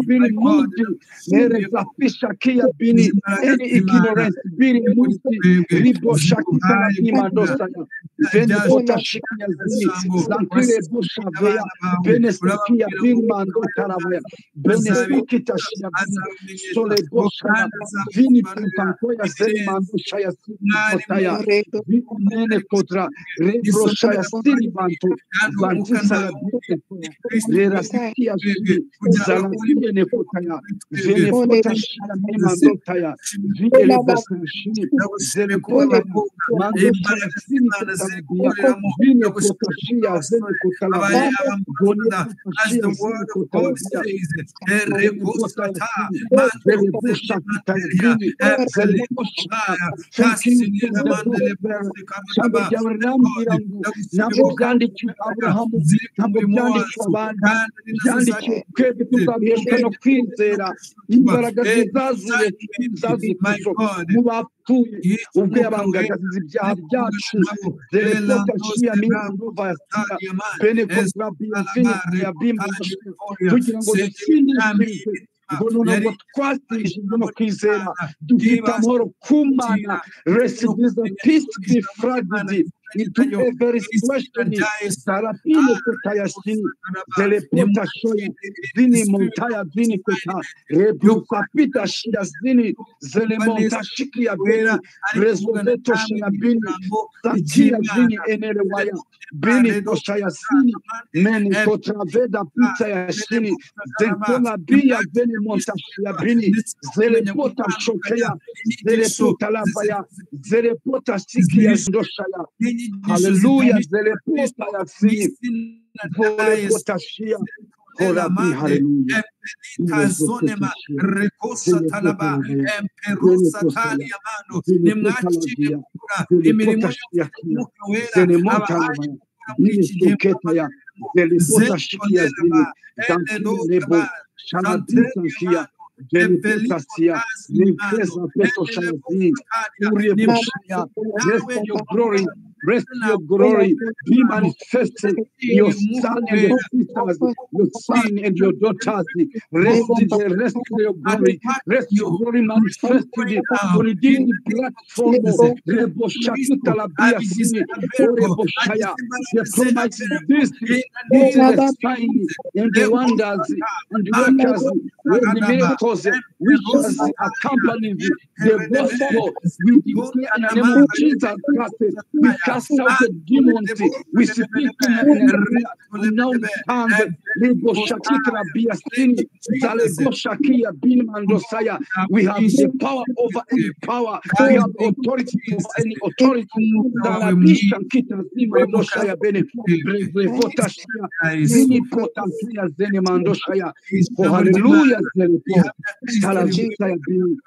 S3: be removed. Any ignorance be removed.
S9: As the word of God says,
S3: Ubwo yabangaga ibyaha byacu kugira ngo dutsindishirize ngo ntabwo twatsinjijwe no kwizera dufite amahoro ku Mana. Rest in peace be fragile into every situation. Sarapino kotayasini zelepota shoya zini montaya zini kota rebusapita shia zini zelemonta shikia bena rezoveto shia bini satia zini enerewaya bini koshaya sini meni kotraveda pita ya shini zentola bia bene monta shia bini zelepota shokea zelepota lavaya zelepota sikia ndoshaya. Hallelujah. Zelepota ya sini volepota shia hallelujah. Glory. Rest your glory be manifested. Your son and your sisters, your son and your daughters. Rest your glory. Rest your glory manifested on this platform. Rebo Shakita Labia Sini, Orebo Shaya. The promise is this. This is the sign and the wonders and the workers with the miracles which has accompanied the gospel. We declare in the name of Jesus Christ. We cast out the demons. We speak in now tongues. Rebo Shakita Labia Sini, Zalego Shakia Bin Mandosaya. We have the power over any power. We have authority over any authority. Zalabisha Kita Mandosaya Bene. Brevotashia Zini Potasia Zene Mandoshaya. Oh, hallelujah. Zelepo. Salabisha Bin.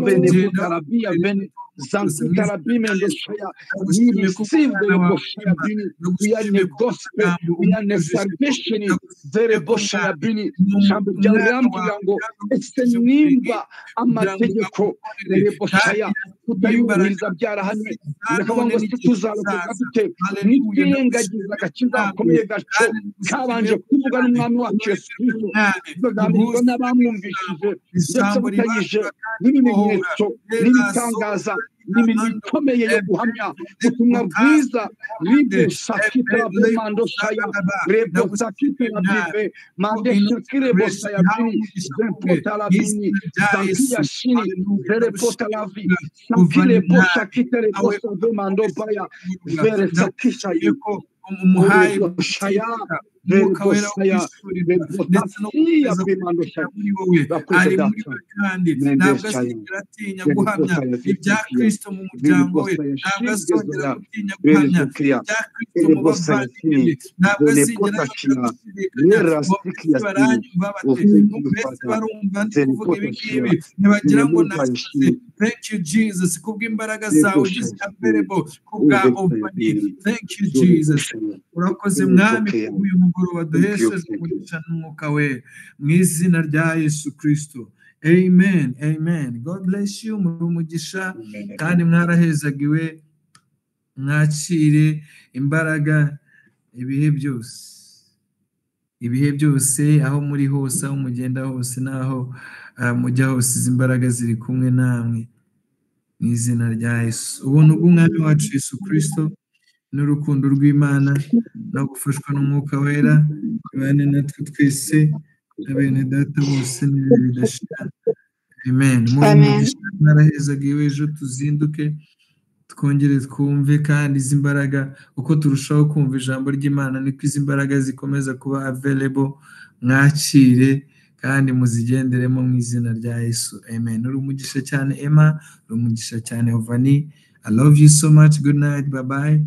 S3: Bene Potarabia Bene. Zankitarabi Mendoshaya. We receive the Boshaya Bini. We are in the gospel. We are in the salvation. Zere Boshaya Bini. Ijambo ryawe rirambwira ngo ese nimba amategeko Reboshaya kutayubahiriza byarahanwe, bakavuga ngo se tuzarokoka dute? Nitwirengagiza agakiza gakomeye gaco kabanje kuvuga n'umwami wacu Yesu Kristo, tukaganirwa n'abamwumvishije ndetse butanyije n'ibimenyetso n'ibitangaza n'imirimo ikomeye yo guhamya ubutumwa bwiza. Ribe sakita mando shaya rebo sakita bibe mande shikire bosaya bini zempota la bini zankia shini zerepota la vi sankile boshakita rebosa mando baya zere sakisha yuko
S9: umuhaye
S3: shaya
S9: umwuka wera
S3: rebo saya
S9: w'ukwishyurira ndetse no
S3: rebo
S9: gukomeza
S3: tasia bimando shaya
S9: muri wowe
S3: bakoze
S9: ari muri
S3: data
S9: we kandi
S3: mende
S9: ntabwo
S3: shaya
S9: azigera atinya guhamya ibya
S3: Kristo
S9: Kristo mu muryango we, ntabwo azongera gutinya guhamya ibya Kristo mu bavandimwe be, ntabwo azigera yongera gushidikanya ngo mbese baranyumva bate, mbese barumva ndi kuvuga ibi ngibi, ntibagira ngo nasaze. Thank you Jesus kubw'imbaraga zawe ugize available kubwa Ovani. Thank you Jesus. Urakoze mwami kubw'uyu mugoroba duhesheje umugisha n'umwuka we mu izina rya Yesu Kristo. Amen, amen. God bless you. Muri umugisha kandi mwarahezagiwe, mwakire imbaraga ibihe byose, ibihe byose, aho muri hose, aho mugenda hose, n'aho mujya hose, izi mbaraga ziri kumwe namwe mu izina rya Yesu. Ubuntu bw'Umwami wacu Yesu Kristo n'urukundo rw'Imana no gufashwa n'Umwuka Wera bibane natwe twese na bene data bose n'ibihe bidashira. Amen. Muri
S10: Amen.
S9: umugisha, mwarahezagiwe. Ejo tuzinduke twongere twumve, kandi izi mbaraga uko turushaho kumva ijambo ry'Imana niko izi mbaraga zikomeza kuba available. Mwakire kandi muzigenderemo mu izina rya Yesu. Amen. Uri umugisha cyane Emma, uri umugisha cyane Ovani. I love you so much. Good night. Bye bye.